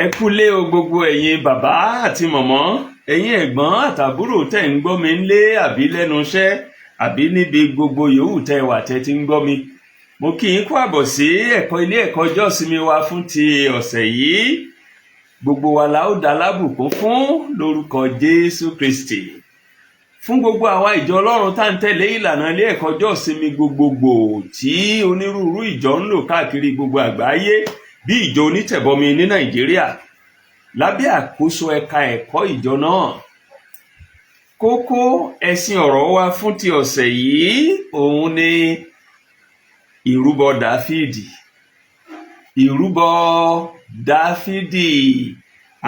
Ẹ kúlé o, gbogbo ẹ̀yin bàbá àti mọ̀mọ́, ẹ̀yin ẹ̀gbọ́n àtàbúrò tẹ̀ ń gbọ́ mi ńlé àbí lẹ́nu iṣẹ́ àbí níbi gbogbo yòówù tẹ́ wà tẹ́ ti ń gbọ́ mi. Mo kí yín kú àbọ̀ sí ẹ̀kọ́ ilé ẹ̀kọ́ ọjọ́ ìsinmi wa fún ti ọ̀sẹ̀ yìí. Gbogbo wa la ó dá lábùkún fún lórúkọ Jésù Kristi. Fún gbogbo àwa ìjọ Ọlọ́run tá ń tẹ̀lé ìlànà ilé ẹ̀kọ́ ọjọ́ ìsinmi gbogbogbò tí onírúurú ìjọ ń lò káàkiri gbogbo àgbáyé, bí ìjọ Onítẹ̀bọmi ní Nàìjíríà lábẹ́ àkóso ẹ̀ka ẹ̀kọ́ ìjọ náà, kókó ẹ̀sìn ọ̀rọ̀ wa fún ti ọ̀sẹ̀ yìí, òun ni ìrúbọ Dáfídì. Ìrúbọ Dáfídì.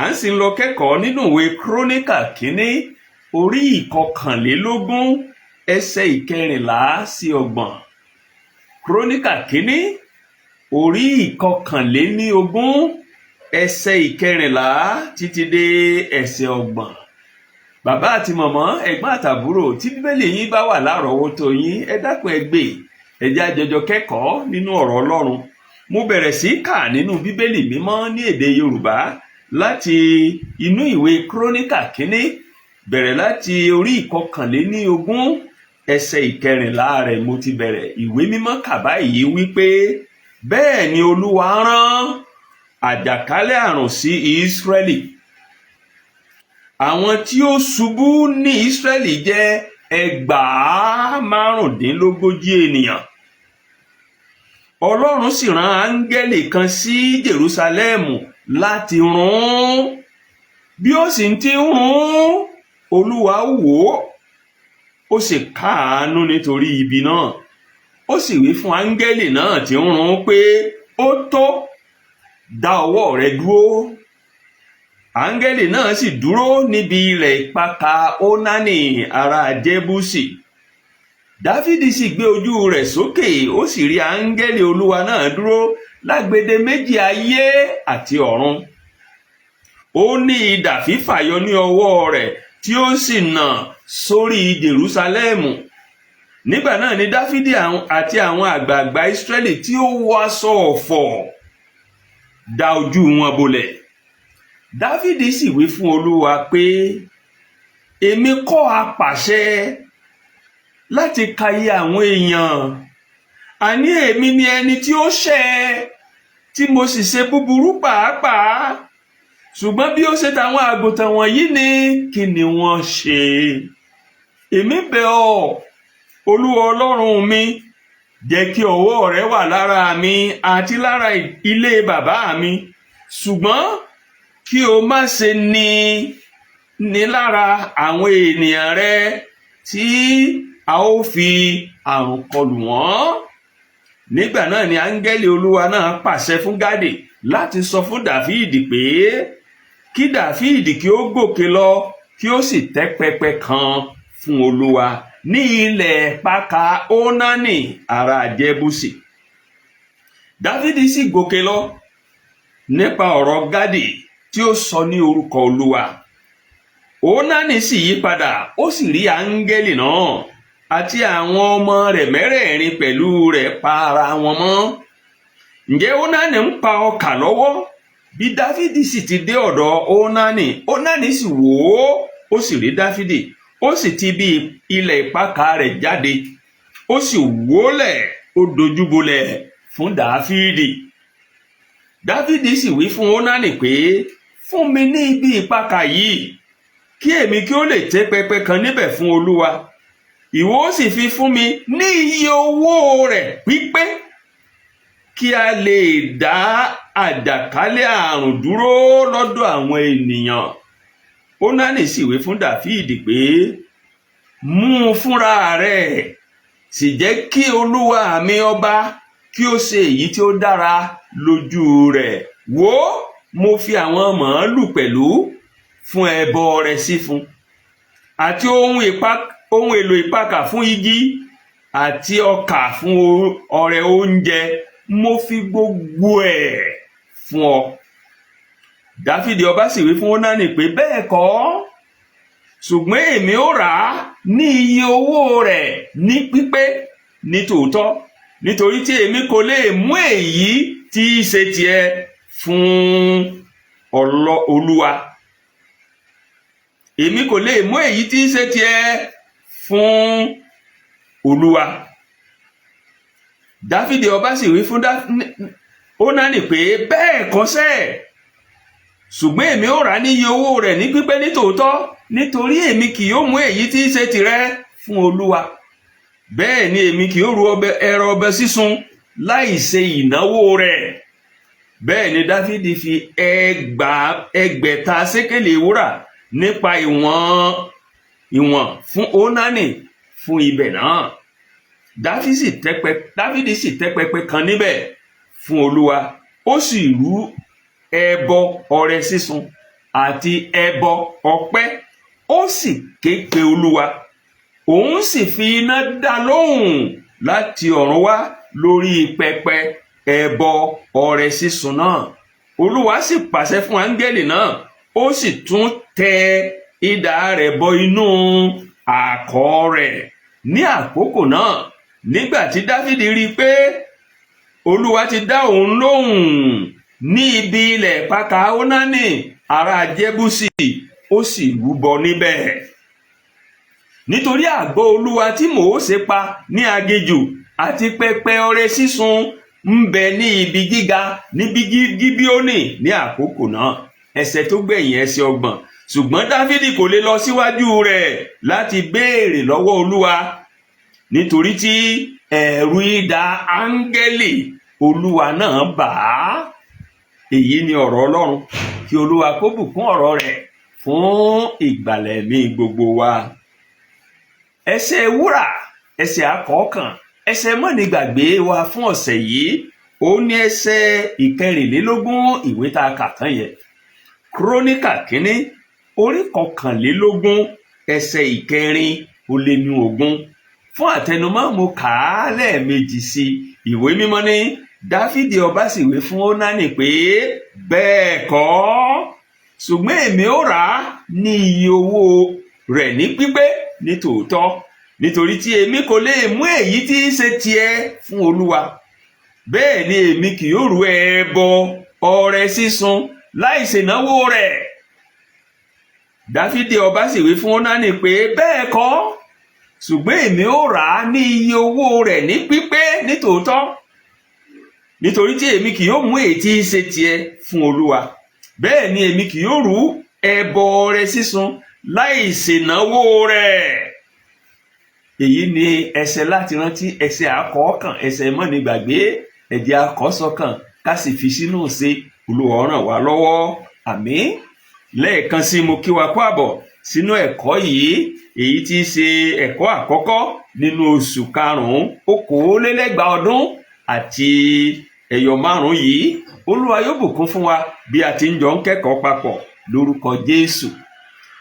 À ń sì lọ kẹ́kọ̀ọ́ nínú ìwé Króníkà kínní, orí 21, ẹsẹ̀ 14 sí 30. Króníkà kínní, orí 21, ẹsẹ̀ 14 títí dé ẹsẹ̀ 30. Bàbá àti mọ̀mọ́, ẹ̀gbọ́n àtàbúrò, tí Bíbélì yín bá wà lárọ̀ọ́wọ́tó yín, ẹ dákun, ẹ gbé, ẹ jẹ́ á jọjọ kẹ́kọ̀ọ́ nínú ọ̀rọ̀ Ọlọ́run. Mo bẹ̀rẹ̀ sí kà nínú Bíbélì Mímọ́ ní èdè Yorùbá láti inú ìwé Króníkà kínní, bẹ̀rẹ̀ láti orí 21, ẹsẹ̀ 14 rẹ̀. Mo ti bẹ̀rẹ̀. Ìwé Mímọ́ kà báyìí wípé, "Bẹ́ẹ̀ ni Olúwa rán àjàkálẹ̀ àrùn sí Ísírẹ́lì. Àwọn tí ó ṣubú ní Ísírẹ́lì jẹ́ 5,540 ènìyàn. Ọlọ́run sì rán áńgẹ́lì kan sí Jerúsálẹ́mù láti run. Bí ó sì ti ń run, Olúwa wò ó, ó sì káàánú nítorí ibi náà. Ó sì wí fún áńgẹ́lì náà tí ń run pé, 'Ó tó, dá ọwọ́ rẹ dúró.' Áńgẹ́lì náà sì dúró níbi ilẹ̀ ìpakà Ónánì ará Jébúsì. Dáfídì sì gbé ojú rẹ̀ sókè, ó sì rí áńgẹ́lì Olúwa náà dúró lágbede méjì ayé àti ọ̀run. Ó ní idà fífàyọ ní ọwọ́ rẹ̀ tí ó sì nà sórí Jerúsálẹ́mù. Nígbà náà ni Dáfídì àti àwọn àgbààgbà Ísírẹ́lì tí ó wọ aṣọ ọ̀fọ̀ da ojú wọn bolẹ̀. Dáfídì sì wí fún Olúwa pé, 'Èmi kọ́ ha pàṣẹ láti ka iye àwọn èèyàn? Àní èmi ni ẹni tí ó ṣẹ̀, tí mo sì ṣe búburú pàápàá. Ṣùgbọ́n bí ó ṣe tàwọn àgùntàn wọ̀nyí ni, kí ni wọ́n ṣe? Èmi bẹ̀ ọ́, Olúwa Ọlọ́run mi, jẹ́ kí ọwọ́ rẹ wà lára mi àti lára ilé bàbá mi, ṣùgbọ́n kí o má ṣe ní lára àwọn ènìyàn rẹ tí a ó fi àrùn kọlù wọ́n.' Nígbà náà ni áńgẹ́lì Olúwa náà pàṣẹ fún Gádì láti sọ fún Dàfídì pé kí Dàfídì kí ó gòkè lọ, kí ó sì tẹ́ pẹpẹ kan fún Olúwa ní ilẹ̀ pákà Ónánì ará Jébúsì. Dáfídì sì gòkè lọ nípa ọ̀rọ̀ Gádì tí ó sọ ní orúkọ Olúwa. Ónánì sì yí padà, ó sì rí áńgẹ́lì náà àti àwọn ọmọ rẹ̀ mẹ́rẹ̀ẹ̀rin pẹ̀lú rẹ̀ pa ara wọn mọ́. Ǹjẹ́ Ónánì ń pa ọkà lọ́wọ́ bí Dáfídì sì ti dé ọ̀dọ̀ Ónánì. Ónánì sì wò ó, ó sì rí Dáfídì, ó sì ti bí ilẹ̀ ìpakà rẹ̀ jáde, ó sì wólẹ̀, ó dojúbolẹ̀ fún Dáfídì. Dáfídì sì wí fún Ónánì pé, 'Fún mi ní ibi ìpakà yìí, kí èmi kí ó lè tẹ́ pẹpẹ kan níbẹ̀ fún Olúwa. Ìwọ ó sì fi fún mi ní iye owó rẹ̀ pípé, kí a lè dá àjàkálẹ̀ àrùn dúró lọ́dọ̀ àwọn ènìyàn.' Ónánì sì wí fún Dáfídì pé, 'Mú un fúnra rẹ̀, sì jẹ́ kí olúwa mi ọba kí ó ṣe èyí tí ó dára lójú rẹ̀. Wò ó, mo fi àwọn màálù pẹ̀lú fún ẹbọ rẹ̀ sí fún, àti ohun èlò ìpakà fún igi àti ọkà fún ọrẹ oúnjẹ. Mo fi gbogbo ẹ̀ fún ọ.' Dáfídì ọba sì wí fún Ónánì pé, 'Bẹ́ẹ̀ kọ́, ṣùgbọ́n èmi ó rà á ní iye owó rẹ̀ ní pípé ní tòótọ́, nítorí tí èmi kò lè mú èyí tí í ṣe tiẹ̀ fún Olúwa. Èmi kò lè mú èyí tí í ṣe tiẹ̀ fún Olúwa. Dáfídì ọba sì wí fún Ónánì pé, bẹ́ẹ̀ kọ́ sẹ́ẹ̀, ṣùgbọ́n èmi ó rà á níye owó rẹ̀ ní pípé ní tòótọ́, nítorí èmi kì yóò mú èyí tí í ṣe tìrẹ fún Olúwa. Bẹ́ẹ̀ ni èmi kì yóò rú ẹran ọbẹ̀ sísun láì ṣe ìnáwó rẹ̀. Bẹ́ẹ̀ ni Dáfídì fi 6,000 sékélì wúrà nípa ìwọ̀n fún Ónánì fún ibẹ̀ náà. Dáfídì sì tẹ́ pẹpẹ kan níbẹ̀ fún Olúwa, ó sì rú ẹbọ ọrẹ sísun àti ẹbọ ọpẹ́, ó sì ké pe Olúwa, òun sì fi iná dá lóhùn láti ọ̀run wá lórí pẹpẹ ẹbọ ọrẹ sísun náà. Olúwa sì pàṣẹ fún áńgẹ́lì náà, ó sì tún tẹ idà rẹ̀ bọ inú àkọ̀ rẹ̀. Ní àkókò náà, nígbà tí Dáfídì rí i pé Olúwa ti dá òun lóhùn ní ibi ilẹ̀ pàkà Ónánì ará Jébúsì, ó sì rúbọ níbẹ̀. Nítorí àgọ́ Olúwa tí Mósè pa ní aginjù àti pẹpẹ ọrẹ sísun ń bẹ ní ibi gíga níbi Gíbíónì ní àkókò náà. Ẹsẹ̀ tó gbẹ̀yìn, ẹsẹ̀ 30. Ṣùgbọ́n Dáfídì kò lè lọ síwájú rẹ̀ láti béèrè lọ́wọ́ Olúwa, nítorí tí ẹ̀rù idà áńgẹ́lì Olúwa náà bà á. Èyí ni ọ̀rọ̀ Ọlọ́run. Kí Olúwa kó bùkún ọ̀rọ̀ rẹ̀ fún ìgbàlẹ̀ ẹ̀mí gbogbo wa. Ẹsẹ̀ wúrà, ẹsẹ̀ àkọ́kàn, ẹsẹ̀ mọ́nigbàgbé wa fún ọ̀sẹ̀ yìí, ó ní ẹsẹ̀ 24 ìwé tá a kà tán yẹn, Kíróníkà kínní, orí 21, ẹsẹ̀ 24. Fún àtẹnumọ́, mo kà á lẹ́ẹ̀mejì sí. Ìwé Mímọ́ ní, Dáfídì ọba sì wí fún Ónánì pé, bẹ́ẹ̀ kọ́, ṣùgbọ́n èmi ó rà á ní iye owó rẹ̀ ní pípé ní tòótọ́, nítorí tí èmi kò lè mú èyí tí í ṣe tiẹ̀ fún Olúwa. Bẹ́ẹ̀ ni èmi kì yóò rú ẹbọ ọrẹ sísun láì ṣènáwó rẹ̀. Dáfídì ọba sì wí fún Ónánì pé, bẹ́ẹ̀ kọ́, ṣùgbọ́n èmi ó rà á ní iye owó rẹ̀ ní pípé ní tòótọ́, nítorí tí èmi kì yóò mú èyí tí í ṣe tiẹ̀ fún Olúwa. Bẹ́ẹ̀ ni èmi kì yóò rú ẹbọ ọrẹ sísun láì ṣènáwó rẹ̀. Èyí ni ẹsẹ̀ láti rántí, ẹsẹ̀ àkọ́kàn, ẹsẹ̀ mọ́nigbàgbé. Ẹ̀jẹ̀ àkọ́sọkàn ká sì fi sínú ṣe. Olúwa ràn wá lọ́wọ́, àmín. Lẹ́ẹ̀kan sí, mo kí wa kú àbọ̀ sínú ẹ̀kọ́ yìí, èyí tí í ṣe ẹ̀kọ́ àkọ́kọ́ nínú oṣù karùn-ún 2025 yìí. Olúwa yóò bùkún fún wa bí a ti ń jọ ń kẹ́kọ̀ọ́ papọ̀ lórúkọ Jésù.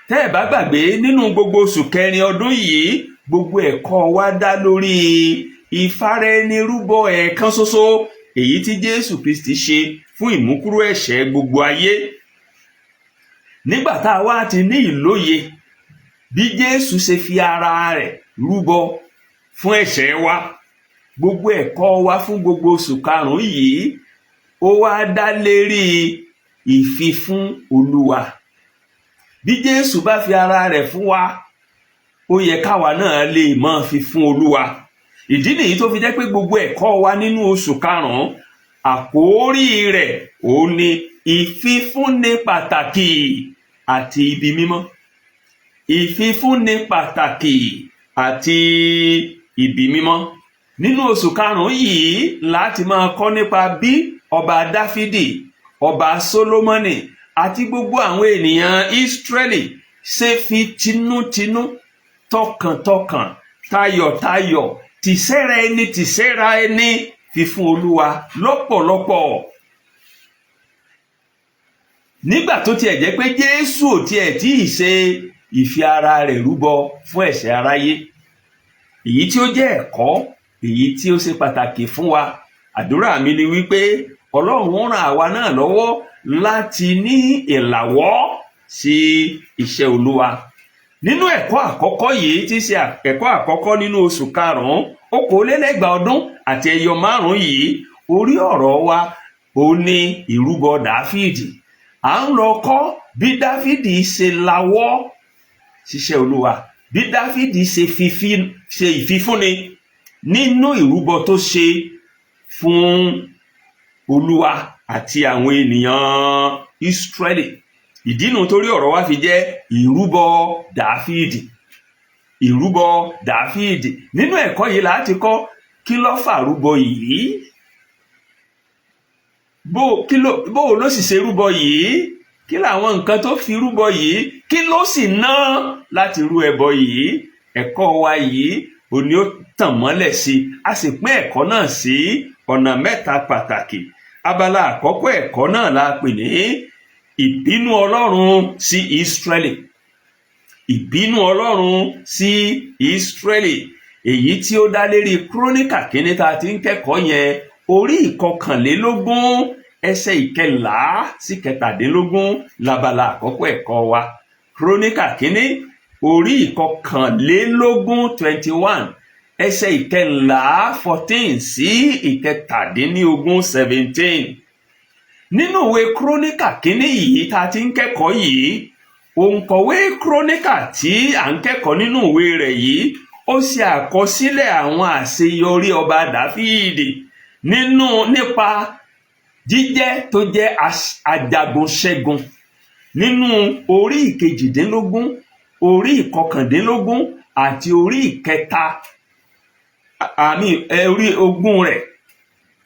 Tẹ́ ẹ̀ bá gbàgbé, nínú gbogbo oṣù kẹrin ọdún yìí, gbogbo ẹ̀kọ́ wa dá lórí ìfaraẹnirúbọ ẹ̀ẹ̀kan ṣoṣo, èyí tí Jésù Kristi ṣe fún ìmúkúrò ẹ̀ṣẹ̀ gbogbo ayé. Nígbà tá a wá ti ní ìlóye bí Jésù ṣe fi ara rẹ̀ rúbọ fún ẹ̀ṣẹ̀ wa, gbogbo ẹ̀kọ́ wa fún gbogbo oṣù karùn-ún yìí, ó wá dá lérí ìfifún Olúwa. Bí Jésù bá fi ara rẹ̀ fún wa, ó yẹ káwa náà lè máa fi fún Olúwa. Ìdí nìyí tó fi jẹ́ pé gbogbo ẹ̀kọ́ wa nínú oṣù karùn-ún, àkórí rẹ̀ òun ni ìfifúnni pàtàkì àti ibi mímọ́. Ìfifúnni pàtàkì àti ibi mímọ́. Nínú oṣù karùn-ún yìí láti máa kọ́ nípa bí ọba Dáfídì, ọba Sólómọ́nì àti gbogbo àwọn ènìyàn Ísírẹ́lì ṣe fi tinútinú, tọkàntọkàn, tayọ̀tayọ̀, tìsẹ́ra ẹni tìsẹ́ra ẹni fífún Olúwa lọ́pọ̀lọpọ̀. Nígbà tó tiẹ̀ jẹ́ pé Jésù ò tiẹ̀ tí ì ṣe ìfi ara rẹ̀ rúbọ fún ẹ̀ṣẹ̀ aráyé, èyí tí ó jẹ́ ẹ̀kọ́ èyí tí ó ṣe pàtàkì fún wa. Àdúrà mi ni wípé Ọlọ́run ràn àwa náà lọ́wọ́ láti ní ìlàwọ́ sí iṣẹ́ Olúwa. Nínú ẹ̀kọ́ àkọ́kọ́ yìí, tí í ṣe ẹ̀kọ́ àkọ́kọ́ nínú oṣù karùn-ún 2025 yìí, orí ọ̀rọ̀ wa ó ní ìrúbọ Dáfídì. À ń lọ kọ́ bí Dáfídì ṣe lawọ́ ṣiṣẹ́ Olúwa, bí Dáfídì ṣe fífi ṣe ìfifúnni nínú ìrúbọ tó ṣe fún Olúwa àti àwọn ènìyàn Ísírẹ́lì. Ìdí nu torí ọ̀rọ̀ wa fi jẹ́ ìrúbọ Dáfídì. Ìrúbọ Dáfídì. Nínú ẹ̀kọ́ yìí láti kọ́ kí ló fà rúbọ yìí, bó ló sì ṣe rúbọ yìí, kí làwọn nǹkan tó fi rúbọ yìí, kí ló sì ná láti rú ẹbọ yìí. Ẹ̀kọ́ wa yìí òní ó tàn mọ́lẹ̀ sí i. A sì pín ẹ̀kọ́ náà sí ọ̀nà mẹ́ta pàtàkì. Abala àkọ́kọ́ ẹ̀kọ́ náà la pè ní ìbínú Ọlọ́run sí Ísírẹ́lì. Ìbínú Ọlọ́run sí Ísírẹ́lì, èyí tí ó dá lérí Kúrónìkà Kínní tá a ti ń kẹ́kọ̀ọ́ yẹn, orí 21, ẹsẹ̀ 14 sí 17, labala àkọ́kọ́ ẹ̀kọ́ wa. Kúrónìkà Kínní, orí 21, 21, ẹsẹ̀ 14, 14, sí 17, 17. Nínú ìwé Kúrónìkà Kínní yìí tá a ti ń kẹ́kọ̀ọ́ yìí, òǹkọ̀wé Kúrónìkà tí à ń kẹ́kọ̀ọ́ nínú ìwé rẹ̀ yìí, ó ṣe àkọsílẹ̀ àwọn àṣeyọrí ọba Dáfídì nínú nípa jíjẹ́ tó jẹ́ ajagun ṣẹ́gun nínú orí 18, orí 19 àti orí ìkẹta àmì orí 20 rẹ̀,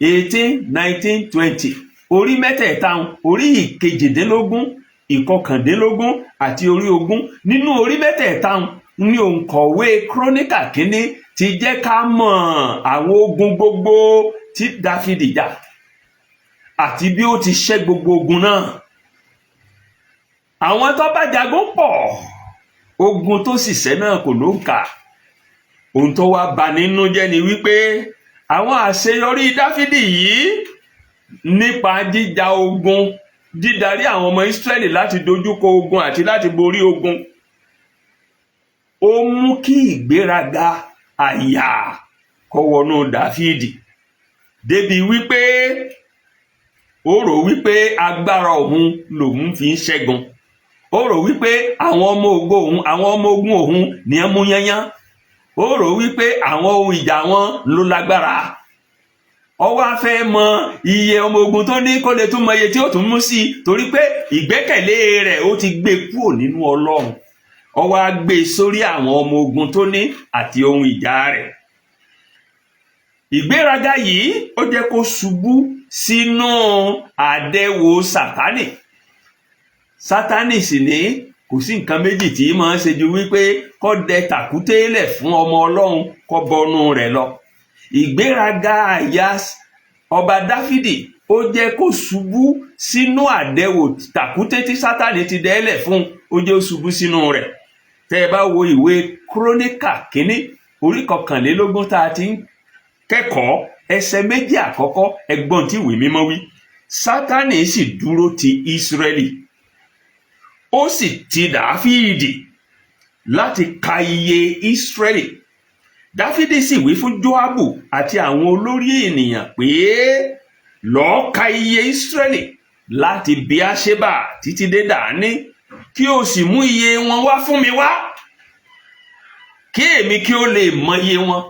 18, 19, 20, orí mẹ́tẹ̀ẹ̀ta, orí 18, 19 àti orí 20. Nínú orí mẹ́tẹ̀ẹ̀ta ní òǹkọ̀wé Kúrónìkà Kínní ti jẹ́ ká mọ̀ àwọn ogun gbogbo tí Dáfídì jà àti bí ó ti ṣẹ́ gbogbo ogun náà. Àwọn tó bá jagun pọ̀, ogun tó sì ṣẹ́ náà kò lóǹkà. Ohun tó wá bà nínú jẹ́ ni wípé àwọn àṣeyọrí Dáfídì yìí nípa jíjà ogun, dídarí àwọn ọmọ Ísírẹ́lì láti dojúkọ ogun àti láti borí ogun, ó mú kí ìgbéraga àyà kó wọnú Dáfídì débi wípé ó rò wípé agbára òun lòun fi ń ṣẹ́gun. Ó rò wípé àwọn ọmọ ogun òun, àwọn ọmọ ogun òun ní ẹ mú yányán. Ó rò wípé àwọn ohun ìjà wọn ló lágbára. Ó wá fẹ́ mọ iye ọmọ ogun tó ní kó lè tún mọ iye tí ó tún mú sí i, torí pé ìgbẹ́kẹ̀lé rẹ̀, ó ti gbé kúrò nínú Ọlọ́run, ó wá gbé sórí àwọn ọmọ ogun tó ní àti ohun ìjà rẹ̀. Ìgbéraga yìí, ó jẹ́ kó ṣubú sínú àdẹwò Sátánì. Sátánì sì ní kò sí nǹkan méjì tí máa ń ṣe ju wípé kó dẹ tàkúté lẹ̀ fún ọmọ Ọlọ́run kó bọnú rẹ̀ lọ. Ìgbéraga àyà ọba Dáfídì, ó jẹ́ kó ṣubú sínú àdẹwò tàkúté tí Sátánì ti dẹ́lẹ̀ fún. Ó jẹ́ ó ṣubú sínú rẹ̀. Tẹ́ ẹ bá wo ìwé Kúrónìkà Kínní, orí 21 tá a ti ń kẹ́kọ̀ọ́, ẹsẹ̀ méjì àkọ́kọ́, ẹgbọ́n tí ìwé mímọ́ wí: "Sátánì sì dúró ti Ísírẹ́lì, ó sì ti Dáfídì láti ka iye Ísírẹ́lì. Dáfídì sì wí fún Jóábù àti àwọn olórí ènìyàn pé, 'Lọ́ọ́ ka iye Ísírẹ́lì láti Bíáṣébà títí dé Dánì, kí o sì mú iye wọn wá fún mi wá, kí èmi kí ó lè mọ iye wọn.'"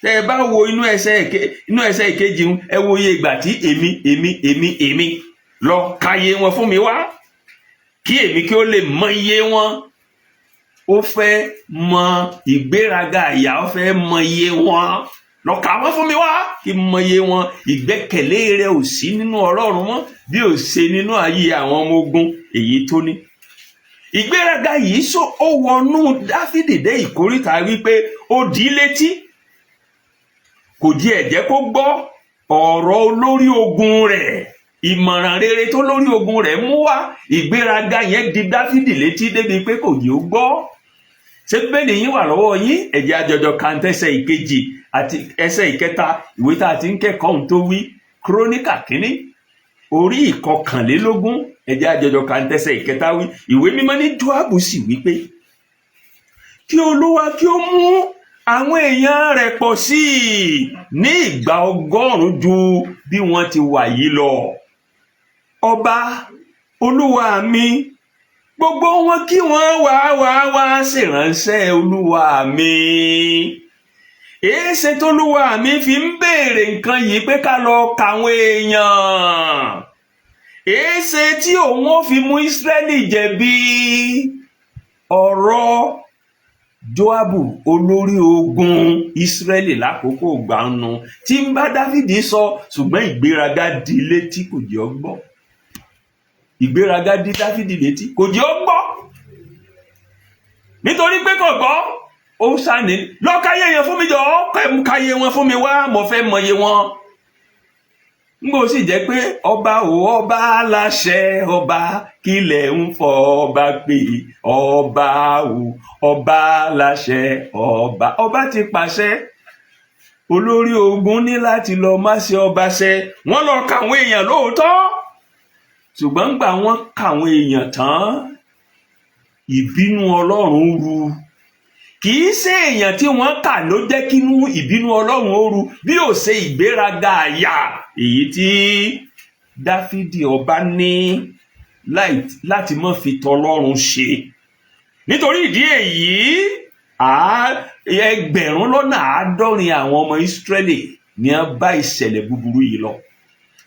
Tẹ́ ẹ bá wo inú ẹsẹ̀ ìkejì, ẹ wo iye ìgbà tí "èmi, èmi, èmi, èmi". "Lọ ka iye wọn fún mi wá, kí èmi kí ó lè mọ iye wọn." Ó fẹ́ mọ ìgbéraga àyà, ó fẹ́ mọ iye wọn. "Lọ kà wọ́n fún mi wá, kí n mọ iye wọn." Ìgbẹ́kẹ̀lé rẹ̀ ò sí nínú Ọlọ́run mọ́, bí ò ṣe nínú ayé àwọn ọmọ ogun èyí tó ní. Ìgbéraga yìí sọ ó wọnú Dáfídì dé ìkóríta wípé ó dì í létí, kò díẹ̀ jẹ́ kó gbọ́ ọ̀rọ̀ olórí ogun rẹ̀, ìmọ̀ràn rere tó lórí ogun rẹ̀ mú wá. Ìgbéraga yẹn di Dáfídì létí débi pé kò ní ó gbọ́. Ṣé bẹ́ẹ̀ yín wà lọ́wọ́ yín? Ẹ̀jẹ̀ àjọjọ kàńtẹ́sẹ̀ ìkejì àti ẹsẹ̀ ìkẹta ìwé tá a ti ń kẹ́kọ̀ọ́ ohun tó wí. Kúrónìkà Kínní, orí 21, ẹ̀jẹ̀ àjọjọ kàńtẹ́sẹ̀ ìkẹta wí. Ìwé mímọ́ ní, "Jóábù sì wí pé, 'Kí Olúwa kí ó mú àwọn èèyàn rẹ̀ pọ̀ sí i ní ìgbà 100 ju bí wọ́n ti wà yìí lọ.'" Ọba Olúwa mi, gbogbo wọn kí wọ́n wá wá wá ṣèránṣẹ́ olúwa mi. Èéṣe tólúwa mi fi ń béèrè nǹkan yìí pé ká lọ kàwọn èèyàn? Èéṣe tí òun ó fi mú Ísírẹ́lì jẹ̀bi? Ọ̀rọ̀ Joabu, olórí ogun Ísírẹ́lì lákòókò gbàánu, tí ń bá Dáfídì sọ, ṣùgbọ́n ìgbéraga di létí, kò jẹ́ ó gbọ́. Ìgbéraga di Dáfídì létí, kò jẹ́ ó gbọ́. Nítorí pé kò gbọ́, ó sàní lọ káyé yẹn fún mi, jọ káyé wọn fún mi wá, mo fẹ́ mọye wọn. N kò sì jẹ́ pé ọba ò, ọba aláṣẹ, ọba kílẹ̀ ń fọ ọba pé ọba ò, ọba aláṣẹ, ọba, ọba ti pàṣẹ, olórí ogun ní láti lọ má ṣe ọba ṣẹ. Wọ́n lọ kàwọn èèyàn lóòótọ́, ṣùgbọ́n gbà wọ́n kàwọn èèyàn tán, ìbínú Ọlọ́run ru. Kì í ṣe èèyàn tí wọ́n kà ló jẹ́ kínú ìbínú Ọlọ́run ó ru, bí ó ṣe ìgbéraga àyà èyí tí Dáfídì ọba ní láti má fi tọlọ́run ṣe. Nítorí ìdí èyí, 70,000 àwọn ọmọ Ísírẹ́lì ní wọ́n bá ìṣẹ̀lẹ̀ búburú yìí lọ.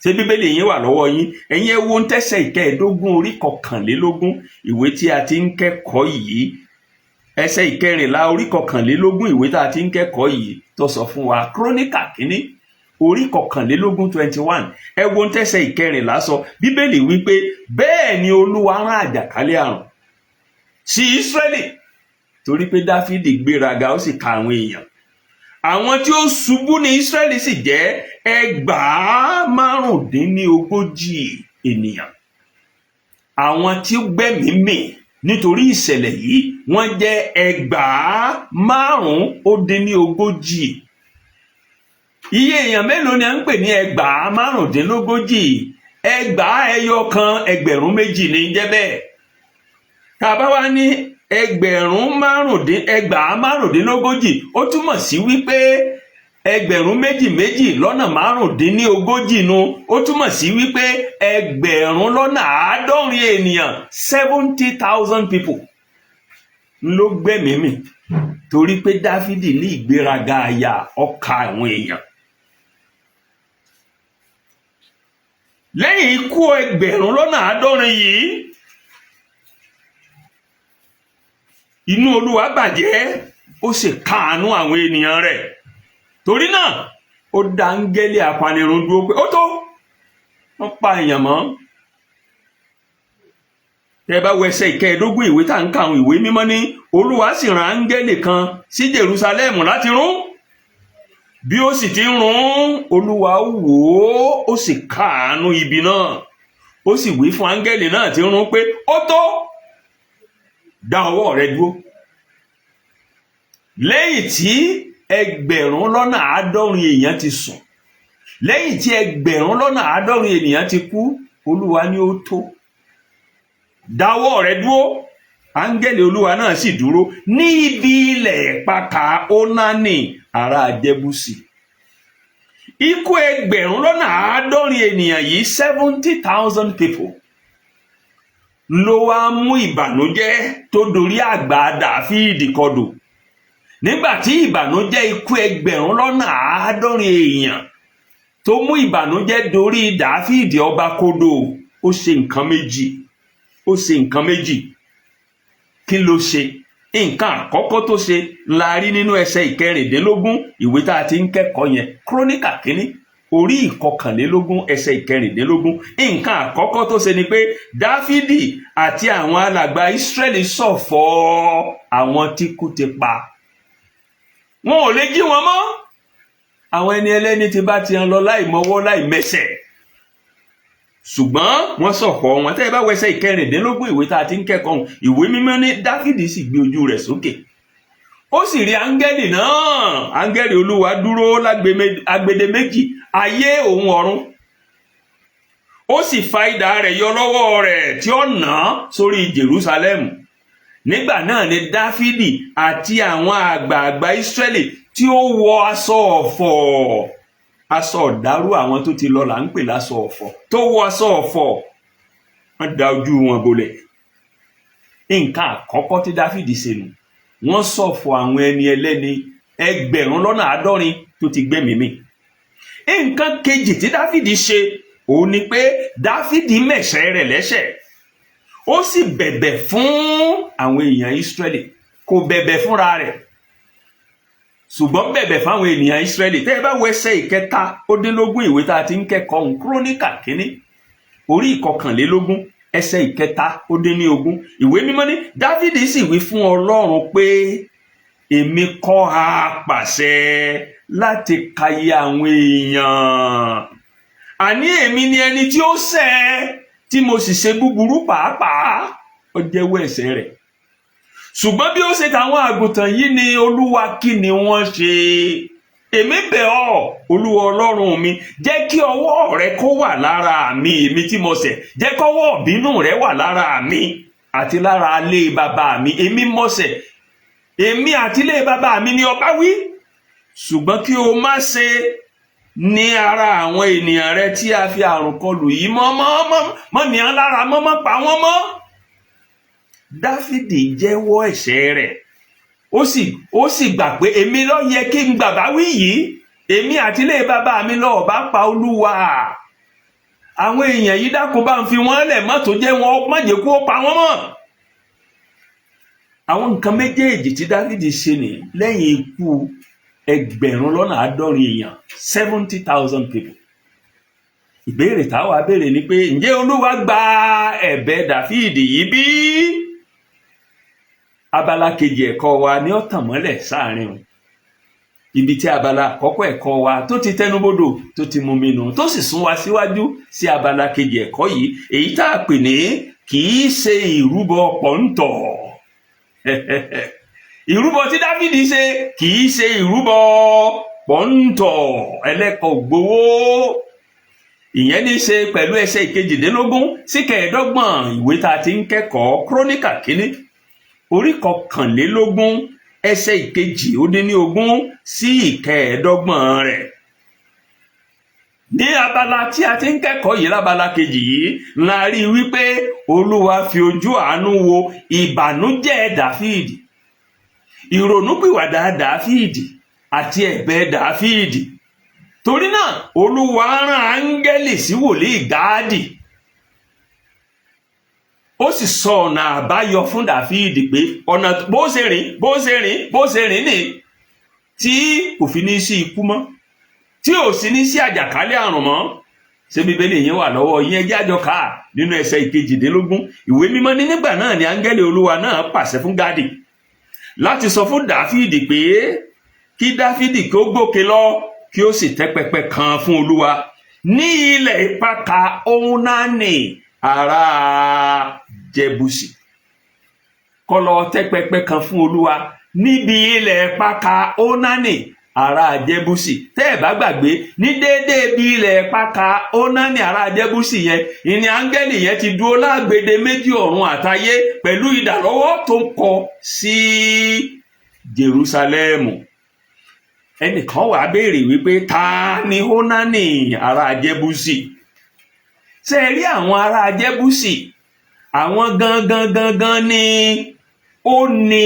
Ṣé Bíbélì yín wà lọ́wọ́ yín? Ẹ̀yin ẹ wo ń tẹ́sẹ̀ 15 orí 21 ìwé tí a ti ń kẹ́kọ̀ọ́ yìí, ẹsẹ̀ 14 orí 21 ìwé tá a ti ń kẹ́kọ̀ọ́ yìí tó sọ fún wa. Kíróníkà kínní orí 21, 21. Ẹ wo ń tẹ́sẹ̀ 14 sọ. Bíbélì wípé, bẹ́ẹ̀ ni Olúwa rán àjàkálẹ̀ àrùn sí Ísírẹ́lì torí pé Dáfídì gbéraga, ó sì ka àwọn èèyàn. Àwọn tí ó ṣubú ní Ísírẹ́lì sì jẹ́ 35,000 ènìyàn. Àwọn tí ó gbẹ́mìí mì nítorí ìṣẹ̀lẹ̀ yìí, wọ́n jẹ́ 5,036. Iye èèyàn mélòó ni à ń pè ní 5,036? 2000 ẹyọ kan, 2,000 ní jẹ́ bẹ́ẹ̀. Tá a bá wá ní 5,036, ó túmọ̀ sí wípé 2,000 méjì lọ́nà 35 nu. Ó túmọ̀ sí wípé 70,000 ènìyàn, 70,000 people ló gbẹ́mìí mì torí pé Dáfídì ní ìgbéraga àyà, ọkà àwọn èèyàn. Lẹ́yìn ikú 70,000 yìí, inú Olúwa bàjẹ́, ó sì káàánú àwọn ènìyàn rẹ̀. Torí náà, ó dá áńgẹ́lì apanirun dúró pé ó tó, wọ́n pa èèyàn mọ́. Tẹ́ bá wo ẹsẹ̀ 15 ìwé tá à ń ka àwọn ìwé mímọ́ ní, Olúwa sì rán áńgẹ́lì kan sí Jerúsálẹ́mù láti run. Bí ó sì ti ń run, Olúwa wò ó, ó sì káàánú ibi náà, ó sì wí fún áńgẹ́lì náà tí ń run pé, ó tó, dá ọwọ́ rẹ dúró. Lẹ́yìn tí 70,000 èèyàn ti sùn, lẹ́yìn tí 70,000 ènìyàn ti kú, Olúwa ní ó tó, dáwọ́ rẹ dúró. Áńgẹ́lì Olúwa náà sì dúró ní ibi ilẹ̀ ìpakà Ónánì ará Jẹ́búsì. Ikú 70,000 ènìyàn yìí, 70,000 people, ló wá mú ìbànújẹ́ tó dorí àgbà Dáfídì kodò. Nígbà tí ìbànújẹ́ ikú 70,000 èèyàn tó mú ìbànújẹ́ dorí Dáfídì ọba kodò, ó ṣe nǹkan méjì. Ó ṣe nǹkan méjì. Kí ló ṣe? Nǹkan àkọ́kọ́ tó ṣe la rí nínú ẹsẹ̀ 16 ìwé tá a ti ń kẹ́kọ̀ọ́ yẹn, Kíróníkà kínní orí 21 ẹsẹ̀ 16. Nǹkan àkọ́kọ́ tó ṣe ni pé Dáfídì àti àwọn alàgbà Ísírẹ́lì ṣọ̀fọ̀ àwọn tí kú ti pa. Wọn ò lè jí wọn mọ́. Àwọn ẹni ẹlẹ́ni ti bá ti hàn lọ láì mọwọ́ láì mẹsẹ̀, ṣùgbọ́n wọ́n ṣọ̀fọ̀ wọn. Tẹ́ ẹ bá wẹsẹ̀ 16 ìwé tá a ti ń kẹ́kọ̀ọ́, ìwé mímọ́ ní, Dáfídì sì gbé ojú rẹ̀ sókè, ó sì rí áńgẹ́lì náà. Áńgẹ́lì Olúwa dúró lágbede méjì ayé òun ọ̀run, ó sì fa idà rẹ̀ yọ lọ́wọ́ rẹ̀ tí ó nà án sórí Jerúsálẹ́mù. Nígbà náà ni Dáfídì àti àwọn àgbààgbà Ísírẹ́lì tí ó wọ aṣọ ọ̀fọ̀, aṣọ ọ̀dárú àwọn tó ti lọ là ń pè láṣọ ọ̀fọ̀, tó wọ aṣọ ọ̀fọ̀. Wọ́n da ojú wọn bolẹ̀. Nǹkan àkọ́kọ́ tí Dáfídì ṣe nù. Wọ́n ṣọ̀fọ̀ àwọn ẹni ẹlẹ́ni 70,000 tó ti gbẹ́mìí mì. Nǹkan kejì tí Dáfídì ṣe òun ni pé Dáfídì mẹ̀ṣẹ̀ rẹ̀ lẹ́ṣẹ̀, ó sì bẹ̀bẹ̀ fún àwọn èèyàn Ísírẹ́lì. Kò bẹ̀bẹ̀ fúnra rẹ̀, ṣùgbọ́n bẹ̀bẹ̀ fáwọn ènìyàn Ísírẹ́lì. Tẹ́ ẹ bá wo ẹsẹ̀ 23 ìwé tá a ti ń kẹ́kọ̀ọ́ òun, Kíróníkà kínní orí 21, ẹsẹ̀ 23, Ìwé Mímọ́ ní, Dáfídì sì wí fún Ọlọ́run pé, "Èmi kọ́ ha pàṣẹ láti kàyé àwọn èèyàn? Àní èmi ni ẹni tí ó ṣẹ̀, tí mo sì ṣe búburú pàápàá." Ó jẹ́wọ́ ẹ̀ṣẹ̀ rẹ̀. "Ṣùgbọ́n bí ó ṣe tàwọn àgùntàn yìí ni, Olúwa, kí ni wọ́n ṣe? Èmi bẹ̀ ọ́, Olúwa Ọlọ́run mi, jẹ́ kí ọwọ́ rẹ kó wà lára mi, èmi tí mo ṣẹ̀. Jẹ́ kọ́wọ́ ìbínú rẹ wà lára mi àti lára ilé bàbá mi. Èmi mo ṣẹ̀, èmi àti ilé bàbá mi ni ọba wí. Ṣùgbọ́n kí o má ṣe ní ara àwọn ènìyàn rẹ tí a fi àrùn kọlù yìí mọ́ mọ́ mọ́ mọ́ ní án lára mọ́ mọ́ pa wọ́n mọ́." Dáfídì jẹ́wọ́ ẹ̀ṣẹ̀ rẹ̀, ó sì gbà pé èmi ló yẹ kí n gbàgbá wí yìí, èmi àti ilé bàbá mi lọ́ọ́ bá pa. Olúwa, àwọn èèyàn yìí, dákun, bá ń fi wọ́n lẹ̀, má tó jẹ́ wọn, má jẹ́ kó pa wọ́n mọ́. Àwọn nǹkan méjèèjì tí Dáfídì ṣe ní lẹ́yìn ikú 70,000 èèyàn, 70,000 people. Ìbéèrè táwa béèrè ni pé, ǹjẹ́ Olúwa gba ẹ̀bẹ̀ Dáfídì yìí bí? Abala kejì ẹ̀kọ́ wa ni ó tàn mọ́lẹ̀ sáàrin o. Ibi tí abala àkọ́kọ́ ẹ̀kọ́ wa tó ti tẹnubodò, tó ti mumi nù, tó sì sún wa síwájú sí abala kejì ẹ̀kọ́ yìí, èyí tá a pè ní kì í ṣe ìrúbọ pọ̀ńtọ̀. Ìrúbọ tí Dáfídì ṣe kì í ṣe ìrúbọ pọ̀ńtọ̀ ẹlẹ́kọ̀ọ́ gbowó. Ìyẹn ní í ṣe pẹ̀lú ẹsẹ̀ 18 sí 25 ìwé tá a ti ń kẹ́kọ̀ọ́, Króníkà kínní orí 21, ẹsẹ̀ 18 sí 25 rẹ̀. Ní abala tí a ti ń kẹ́kọ̀ọ́ yìí, lábala kejì yìí, la rí i wípé Olúwa fi ojú àánú wo ìbànújẹ́ Dáfídì, ìrònúpìwàdà Dáfídì àti ẹ̀bẹ̀ Dáfídì. Torí náà, Olúwa rán áńgẹ́lì sí wòlíì Gáàdì, ó sì sọ ọ̀nà àbáyọ fún Dáfídì pé ọ̀nà bó ṣe rìn, bó ṣe rìn, bó ṣe rìn ní tí kò fi ní sí ikú mọ́, tí ò sí ní sí àjàkálẹ̀ àrùn mọ́. Ṣé Bíbélì yẹn wà lọ́wọ́ yín? Ẹjẹ́ àjọ ká nínú ẹsẹ̀ 18. Ìwé Mímọ́ ní, nígbà náà ni áńgẹ́lì Olúwa náà pàṣẹ fún Gádì láti sọ fún Dáfídì pé kí Dáfídì kí ó gòkè lọ, kí ó sì tẹ́ pẹpẹ kan fún Olúwa ní ilẹ̀ ìpakà Ónánì ará Jẹbùsì. Kó lọ tẹ́ pẹpẹ kan fún Olúwa níbi ilẹ̀ ìpakà Ónánì ará Jẹbùsì. Tẹ́ ẹ̀ bá gbàgbé, ní déédéé bí ilẹ̀ ìpakà Ónánì ará Jẹbùsì yẹn, ìní áńgẹ́lì yẹn ti dúró lágbede méjì ọ̀run àtayé pẹ̀lú idà lọ́wọ́ tó ń kọ sí Jerúsálẹ́mù. Ẹnìkan wàá béèrè wípé, ta ni Ónánì ará Jẹbùsì? Ṣe rí àwọn ará Jẹbùsì, àwọn gangan gangan ni ó ní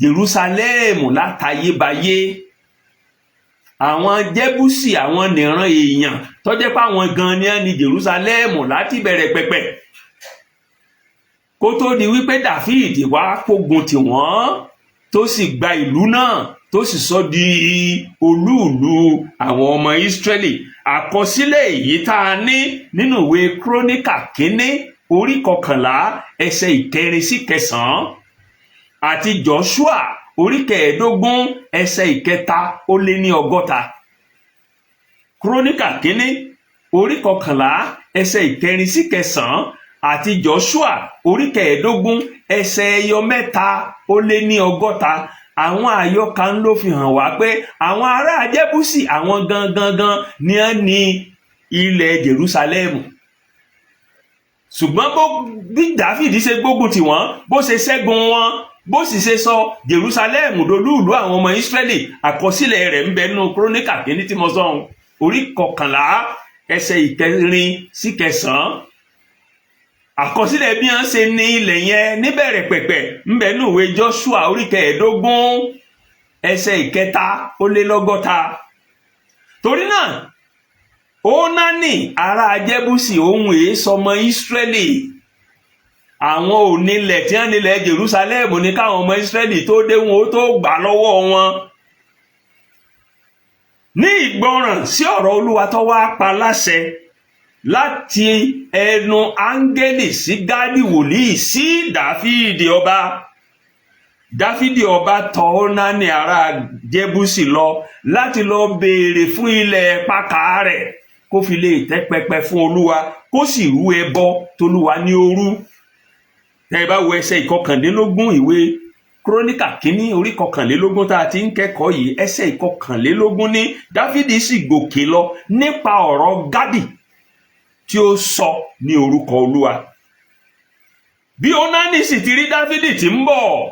Jerúsálẹ́mù látayébáyé. Àwọn Jẹ́búsì, àwọn nìran èèyàn tó jẹ́ pé àwọn gan ni wọ́n ní Jerúsálẹ́mù láti bẹ̀rẹ̀ pẹ̀pẹ̀, kó tó di wípé Dáfídì wá kógun tì wọ́n, tó sì gba ìlú náà, tó sì sọ di olúùlú àwọn ọmọ Ísírẹ́lì. Àkọsílẹ̀ èyí tá a ní nínú ìwé Króníkà kínní orí 11, ẹsẹ̀ 4 sí 9, àti Joshua orí 15, ẹsẹ̀ 360. Króníkà kínní orí 11, ẹsẹ̀ 4 sí 9, àti Joshua orí 15, ẹsẹ̀ 360. Àwọn àyọkà ń ló fi hàn wá pé àwọn ará Jẹ́búsì, àwọn gangan gan ni wọ́n ní ilẹ̀ Jerúsálẹ́mù. Ṣùgbọ́n bó bí Dáfídì ṣe gbógun tì wọ́n, bó ṣe ṣẹ́gun wọn, bó sì ṣe sọ Jerúsálẹ́mù dolúùlú àwọn ọmọ Ísírẹ́lì, àkọsílẹ̀ rẹ̀ ń bẹ nínú Króníkà kínní tí mo sọ ohun, orí 11, ẹsẹ̀ 4 sí 9. Àkọsílẹ̀ bí wọ́n ṣe ní ilẹ̀ yẹn níbẹ̀rẹ̀ pẹ̀pẹ̀ ńbẹ nínú ìwé Joshua orí 15, ẹsẹ̀ 63. Torí náà, Ónánì ará Jẹ́búsì, òun èé sọmọ Ísírẹ́lì. Àwọn onílẹ̀ tí wọ́n nílẹ̀ Jerusalem ní káwọn ọmọ Ísírẹ́lì tó dé, wọn ó tó gbà lọ́wọ́ wọn. Ní ìgbọràn sí ọ̀rọ̀ Olúwa tó wá pa láṣẹ láti ẹnu áńgẹ́lì sí Gádì wòlíì sí Dáfídì ọba, Dáfídì ọba tọ̀ Ónánì ará Jẹ́búsì lọ láti lọ béèrè fún ilẹ̀ pàkà rẹ̀, kó fi lè tẹ́ pẹpẹ fún Olúwa, kó sì rú ẹbọ tolúwa ní ó rú. Tẹ́ ẹ bá wo ẹsẹ̀ 21 ìwé Kúrónìkà kínní orí 21 tá a ti ń kẹ́kọ̀ọ́ yìí, ẹsẹ̀ 21 ní Dáfídì sì gòkè lọ nípa ọ̀rọ̀ Gádì tí ó sọ ní orúkọ Olúwa. Bí Ónánì sì ti rí Dáfídì tí ń bọ̀,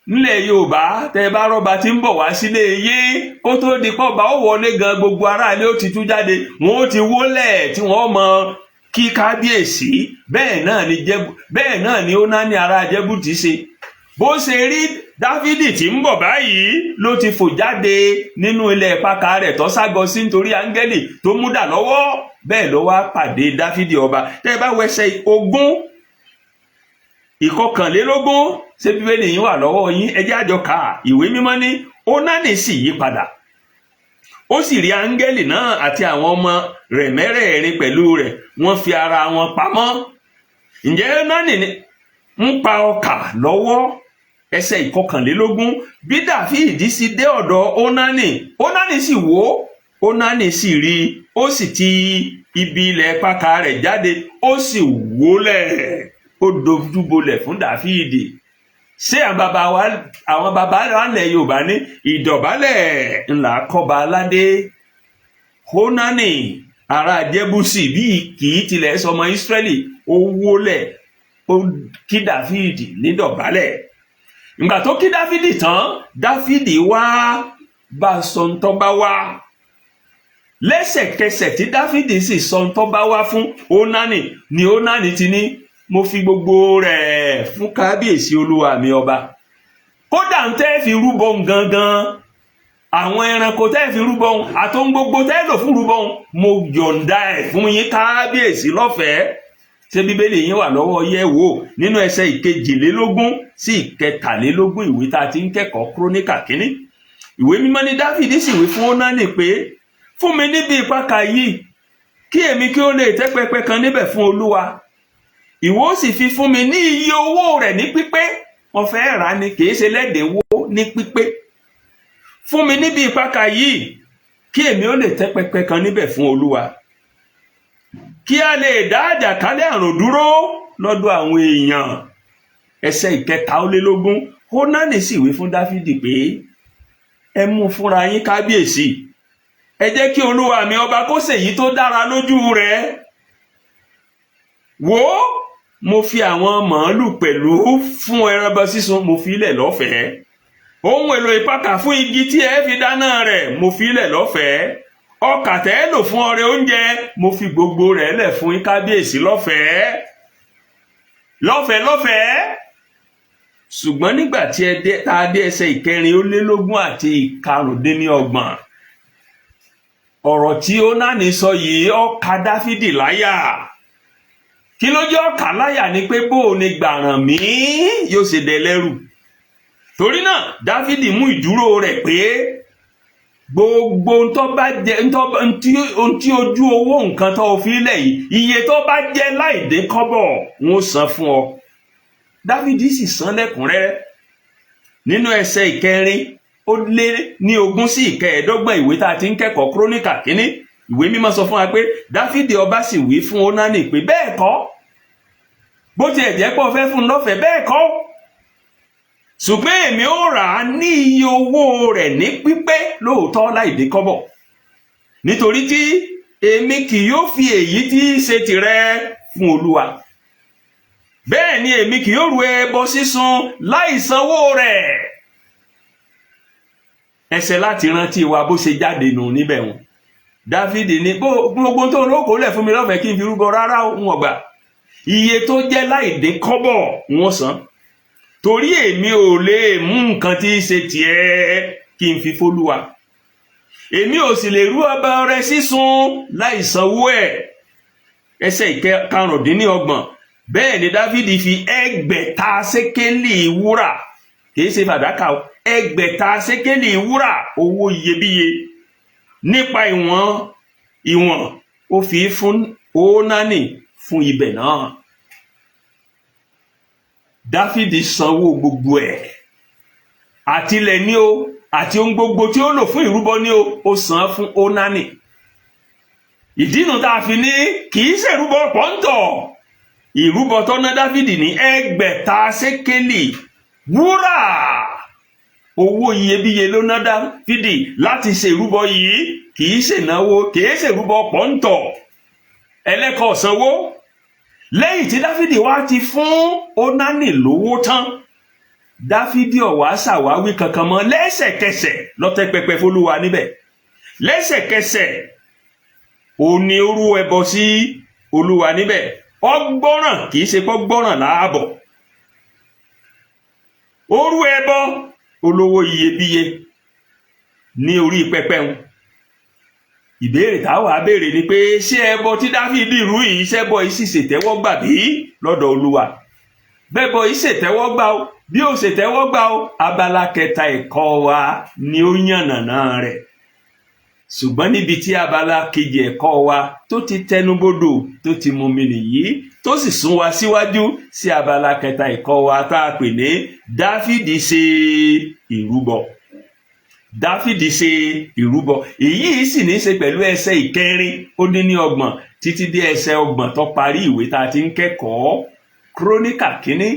nílẹ̀ Yorùbá, tẹ́ ẹ bá rọ́ba tí ń bọ̀ wá sílé yé, kó tó di pọ́ba ó wọlé gan, gbogbo aráalé ó ti tú jáde, wọn ó ti wólẹ̀ tí wọ́n mọ kí kábíyèsí. Bẹ́ẹ̀ náà ni Ónánì ará Jẹ́bútì ṣe. Bó ṣe rí Dáfídì tí ń bọ̀ báyìí ló ti fò jáde nínú ilẹ̀ pàkà rẹ̀ tó ságọ sí nítorí áńgẹ́lì tó mú dà lọ́wọ́. Bẹ́ẹ̀ ló wá pàdé Dáfídì ọba. Tẹ́ ẹ bá wẹsẹ̀ 20, 21, ṣé Bíbélì yín wà lọ́wọ́ yín? Ẹ jẹ́ àjọ kà. Ìwé Mímọ́ ní Ónánì sì yí padà, ó sì rí áńgẹ́lì náà àti àwọn ọmọ rẹ̀ mẹ́rẹ̀ẹ̀rin pẹ̀lú rẹ̀, wọ́n fi ara wọn pamọ́. Ǹjẹ́ Ónánì ń pa ọkà lọ́wọ́. Ẹsẹ̀ 21, bí Dáfídì sì dé ọ̀dọ̀ Ónánì, Ónánì sì wò ó, Ónánì sì rí i, ó sì ti ibi ilẹ̀ pàkà rẹ̀ jáde, ó sì wólẹ̀, ó dojúbolẹ̀ fún Dáfídì. Ṣé àwọn bàbá wa ilẹ̀ Yorùbá ní ìdọ̀bálẹ̀ ńlá kọ́ba aládé. Ónánì ará Jẹ́búsì, bí kì í tilẹ̀ sọmọ Ísírẹ́lì, ó wólẹ̀, ó kí Dáfídì nídọ̀bálẹ̀. Ìgbà tó kí Dáfídì tán, Dáfídì wá bá sọ ń tọ́ bá wá. Lẹ́sẹ̀kẹsẹ̀ tí Dáfídì sì sọ ń tọ́ bá wá fún Ónánì ni Ónánì ti ní, "Mo fi gbogbo rẹ̀ fún kábíyèsí olúwa mi ọba. Kódà ń tẹ́ fi rúbọ gangan, àwọn ẹranko tẹ́ fi rúbọ, àtohun gbogbo tẹ́ lò fún rúbọ, mo yọ̀ǹda ẹ̀ fún yín, kábíyèsí, lọ́fẹ̀ẹ́." Ṣé Bíbélì yín wà lọ́wọ́? Yẹ̀ wò nínú ẹsẹ̀ 22 sí 23 ìwé tá a ti ń kẹ́kọ̀ọ́, Kúrónìkà kínní. Ìwé Mímọ́ ní Dáfídì sì wí fún Ónánì pé, "Fún mi níbi ìpakà yìí, kí èmi kí ó lè tẹ́ pẹpẹ kan níbẹ̀ fún Olúwa. Ìwọ ó sì fi fún mi ní iye owó rẹ̀ ní pípé." Wọ́n fẹ́ rà ní, kì í ṣe lẹ́dínwó, ní pípé. "Fún mi níbi ìpakà yìí, kí èmi ó lè tẹ́ pẹpẹ kan níbẹ̀ fún Olúwa, kí a lè dá àjàkálẹ̀ àrùn dúró lọ́dọ̀ àwọn èèyàn." Ẹsẹ̀ 23, Ónánì sì wí fún Dáfídì pé, "Ẹ mú fúnra yín, kábíyèsí. Ẹ jẹ́ kí olúwa mi ọba kó ṣèyí tó dára lójú rẹ̀. Wò ó, mo fi àwọn màálù pẹ̀lú fún ẹranbọ sísun, mo fi ilẹ̀ lọ́fẹ̀ẹ́. Ohun èlò ìpakà fún igi tí ẹ fi dáná rẹ̀, mo fi ilẹ̀ lọ́fẹ̀ẹ́. Ọkà tẹ́ ẹ lò fún ọrẹ oúnjẹ, mo fi gbogbo rẹ̀ lẹ̀ fún yín, kábíyèsí, lọ́fẹ̀ẹ́, lọ́fẹ̀ẹ́, lọ́fẹ̀ẹ́." Ṣùgbọ́n nígbà tí ẹ dé tá a dé ẹsẹ̀ 24 àti 25, ọ̀rọ̀ tí Ónánì sọ yìí, ó ka Dáfídì láyà. Kí ló jẹ́ ó kà láyà ni pé bó o ní gbàràn mí yóò ṣe dẹlẹ́rù. Torí náà, Dáfídì mú ìdúró rẹ̀ pé gbogbo ohun tó bá jẹ, ohun tí ojú owó nǹkan tó fi lẹ̀ yìí, iye tó bá jẹ́ láì dín kọ́bọ̀, ń ó san fún ọ. Dáfídì sì san lẹ́kùnrẹ́rẹ́. Nínú ẹsẹ̀ 24 sí 25 ìwé tá a ti ń kẹ́kọ̀ọ́, Kúrónìkà kínní, Ìwé Mímọ́ sọ fún wa pé Dáfídì ọba sì wí fún Ónánì pé, "Bẹ́ẹ̀ kọ́, bó tiẹ̀ jẹ́ pé o fẹ́ fún un lọ́fẹ̀ẹ́, bẹ́ẹ̀ kọ́, ṣùgbọ́n èmi ó rà á ní iye owó rẹ̀ ní pípé lóòótọ́, láì dín kọ́bọ̀, nítorí tí èmi kì yóò fi èyí tí í ṣe tìrẹ fún Olúwa, bẹ́ẹ̀ ni èmi kì yóò rú ẹbọ sísun láì sanwó rẹ̀." Ẹsẹ̀ láti rántí wa bó ṣe jáde nù níbẹ̀ wọn. Dáfídì ní gbogbo tó ń lóko lẹ̀ fún mi lọ́fẹ̀ẹ́ kí n fi rúbọ, rárá, ń ọgbà. Iye tó jẹ́ láì dín kọ́bọ̀ wọ́n san, torí èmi ò lè mú nǹkan tí í ṣe tiẹ̀ kí n fi fólúwa. Èmi ò sì lè rú ọba ọrẹ sísun láì sanwó ẹ̀. Ẹsẹ̀ 25. Bẹ́ẹ̀ ni Dáfídì fi 6,000 sékélì wúrà, kìí ṣe fàdákà o, 6,000 sékélì wúrà, owó iyebíye nípa ìwọ̀n ìwọ̀n, ó fi fún Ónánì fún ibẹ̀ náà. Dáfídì sanwó gbogbo ẹ̀, àtilẹ̀ ní o, àti ohun gbogbo tí ó lò fún ìrúbọ ní o, ó san fún Ónánì. Ìdínú tá a fi ní kì í ṣèrúbọ pọ́ńtọ̀. Ìrúbọ tó ná Dáfídì ní 6,000 sékélì wúrà, owó iyebíye ló ná Dáfídì láti ṣe ìrúbọ yìí. Kì í ṣènáwó, kì í ṣèrúbọ pọ́ńtọ̀, ẹlẹ́kọ̀ọ́ sanwó. Lẹ́yìn tí Dáfídì wá ti fún Ónánì lówó tán, Dáfídì ò wá ṣàwáwí kankan mọ́. Lẹ́sẹ̀kẹsẹ̀ ló tẹ́ pẹpẹ f'Olúwa níbẹ̀. Lẹ́sẹ̀kẹsẹ̀ ó ní ó rú ẹbọ sí Olúwa níbẹ̀. Ọgbọ́ràn, kì í ṣe pọ́ gbọ́ràn láàbọ̀. Ó rú ẹbọ olówó iyebíye ní orí pẹpẹ ń. Ìbéèrè táwa béèrè ni pé, ṣé ẹbọ tí Dáfídì rú yìí, ṣẹbọ yìí sì ṣètẹ́wọ́gbà bí lọ́dọ̀ Olúwa? Bẹ́bọ yìí ṣètẹ́wọ́gbà o, bí ó ṣètẹ́wọ́gbà o, abala kẹta ẹ̀kọ́ wa ni ó yànnàná rẹ̀. Ṣùgbọ́n níbi tí abala kejì ẹ̀kọ́ wa tó ti tẹnubodò, tó ti mumi nìyí, tó sì sún wa síwájú sí abala kẹta ẹ̀kọ́ wa tá a pè ní Dáfídì ṣe ìrúbọ. Dáfídì ṣe ìrúbọ. Èyí sì ní í ṣe pẹ̀lú ẹsẹ̀ 34 títí dé ẹsẹ̀ 30 tó parí ìwé tá a ti ń kẹ́kọ̀ọ́, Króníkà kínní,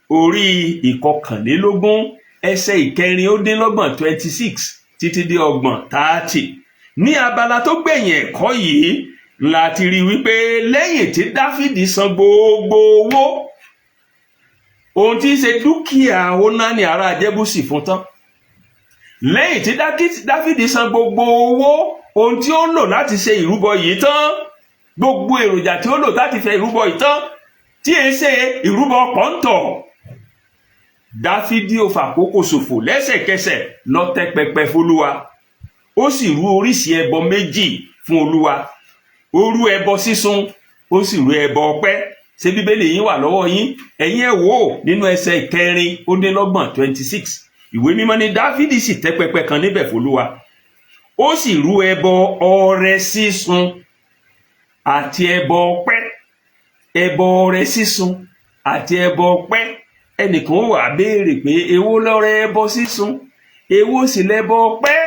orí 21, ẹsẹ̀ 34, 26, títí dé 30, 30. Ní abala tó gbẹ̀yìn ẹ̀kọ́ yìí láti rí wípé lẹ́yìn tí Dáfídì san gbogbo owó ohun tí í ṣe dúkìá Ónánì ará Jébúsì fún tán, lẹ́yìn tí Dáfídì san gbogbo owó ohun tí ó lò láti ṣe ìrúbọ yìí tán, gbogbo èròjà tí ó lò láti fẹ́ ìrúbọ yìí tán, tí è ṣe ìrúbọ pọ́ńtọ̀, Dáfídì ò fàkókò ṣòfò. Lẹ́sẹ̀kẹsẹ̀ ló tẹ́ pẹpẹ f'Olúwa, ó sì rú oríṣi ẹbọ méjì fún Olúwa. Ó rú ẹbọ sísun, ó sì rú ẹbọ ọpẹ́. Ṣé Bíbélì yín wà lọ́wọ́ yín? Ẹ̀yin ẹ̀ wò ó nínú ẹsẹ̀ 34, 26. Ìwé Mímọ́ ní Dáfídì sì tẹ́ pẹpẹ kan níbẹ̀ f'Olúwa, ó sì rú ẹbọ ọrẹ sísun àti ẹbọ ọpẹ́. Ẹbọ ọrẹ sísun àti ẹbọ ọpẹ́. Ẹnìkan ó wà béèrè pé, èwo lọrẹ ẹbọ sísun, èwo sì lẹbọ ọpẹ́?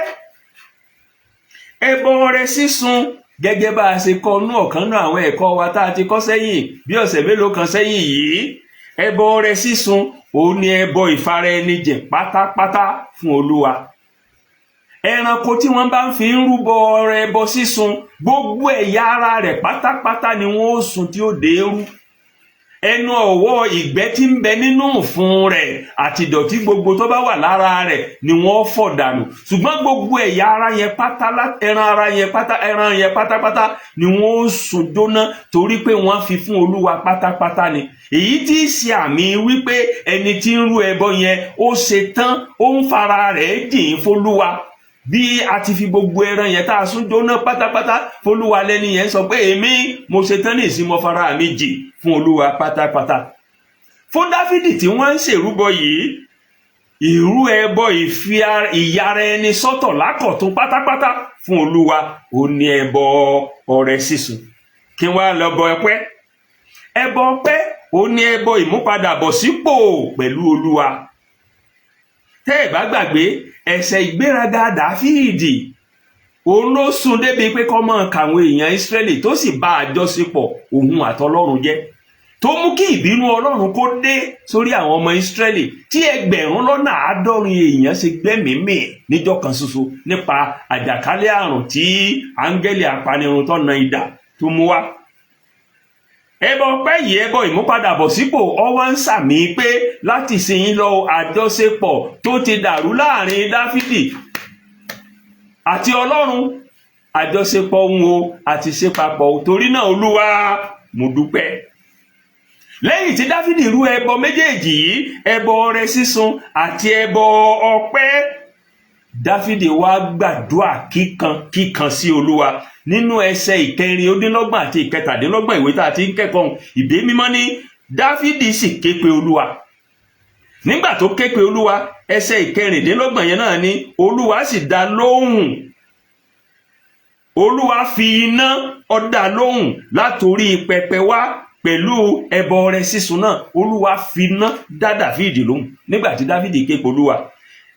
Ẹbọ ọrẹ sísun, gẹ́gẹ́ bá a ṣe kọ́ nú ọ̀kan náà àwọn ẹ̀kọ́ wa tá a ti kọ́ sẹ́yìn bí ọ̀sẹ̀ mélòó kan sẹ́yìn yìí, ẹbọ ọrẹ sísun, òun ni ẹbọ ìfara ẹni jìn pátápátá fún Olúwa. Ẹranko tí wọ́n bá ń fi ń rúbọ ọrẹ ẹbọ sísun, gbogbo ẹ̀yà ara rẹ̀ pátápátá ni wọ́n ó sun tí ó dé rú. Ẹnu ọ̀wọ́ ìgbẹ́ tí ń bẹ nínú ìfun rẹ̀ àti ìdọ̀tí gbogbo tó bá wà lára rẹ̀ ni wọ́n fọ̀ dànù. Ṣùgbọ́n gbogbo ẹ̀yà ara yẹn pátá, ẹran ara yẹn pátá, ẹran yẹn pátápátá ni wọ́n ó sun jóná, torí pé wọ́n fi fún Olúwa pátápátá ni. Èyí tí í ṣe àmì wípé ẹni tí ń rú ẹbọ yẹn, ó ṣe tán, ó ń fara rẹ̀ jìn f'Olúwa. Bí a ti fi gbogbo ẹran yẹn tá a sún jóná pátápátá f'Olúwa, lẹ́ni yẹn sọ pé, èmi mo ṣe tán ní ìsìn, mo fara mi jì fún Olúwa pátápátá. Fún Dáfídì tí wọ́n ń ṣèrúbọ yìí, ìrú ẹbọ ìfi ìyára ẹni sọ́tọ̀ lákọ̀tún pátápátá fún Olúwa, ó ní ẹbọ ọrẹ sísun. Kí wọ́n á lọ bọ ọpẹ́. Ẹbọ ọpẹ́, ó ní ẹbọ ìmúpadàbọ̀sípò pẹ̀lú Olúwa. Tẹ́ ẹ̀ bá gbàgbé, ẹ̀ṣẹ̀ ìgbéraga Dáfídì, òun ló sún débi pé kó máa kàwọn èèyàn Ísírẹ́lì, tó sì bá àjọṣepọ̀ òun àtọlọ́run jẹ́, tó mú kí ìbínú Ọlọ́run kó dé sórí àwọn ọmọ Ísírẹ́lì, tí 70,000 èèyàn ṣe gbẹ́mìímì níjọ́ kan ṣoṣo nípa àjàkálẹ̀ àrùn tí áńgẹ́lì apanirun tó na idà tó mú wá. Ẹbọ ọpẹ́ yìí, ẹbọ ìmúpadàbọ̀sípò, ó wá ń sàmì pé láti sìn lọ, àjọṣepọ̀ tó ti dàrú láàrin Dáfídì àti Ọlọ́run, àjọṣepọ̀ òun o àti ṣe papọ̀. Torí náà, Olúwa, mo dúpẹ́. Lẹ́yìn tí Dáfídì rú ẹbọ méjèèjì yìí, ẹbọ ọrẹ sísun àti ẹbọ ọpẹ́, Dáfídì wá gbàdúrà kíkan kíkan sí Olúwa. Nínú ẹsẹ̀ 26 àti 27 ìwé tá a ti ń kẹ́kọ̀ọ́, ìwé mímọ́ ní Dáfídì sì ké pe Olúwa. Nígbà tó ké pe Olúwa, ẹsẹ̀ 26 yẹn náà ní Olúwa sì dá lóhùn. Olúwa fi iná ó dá lóhùn látòrí pẹpẹ wá pẹ̀lú ẹbọ ọrẹ sísun náà. Olúwa fi iná dá Dáfídì lóhùn nígbà tí Dáfídì ké pe Olúwa.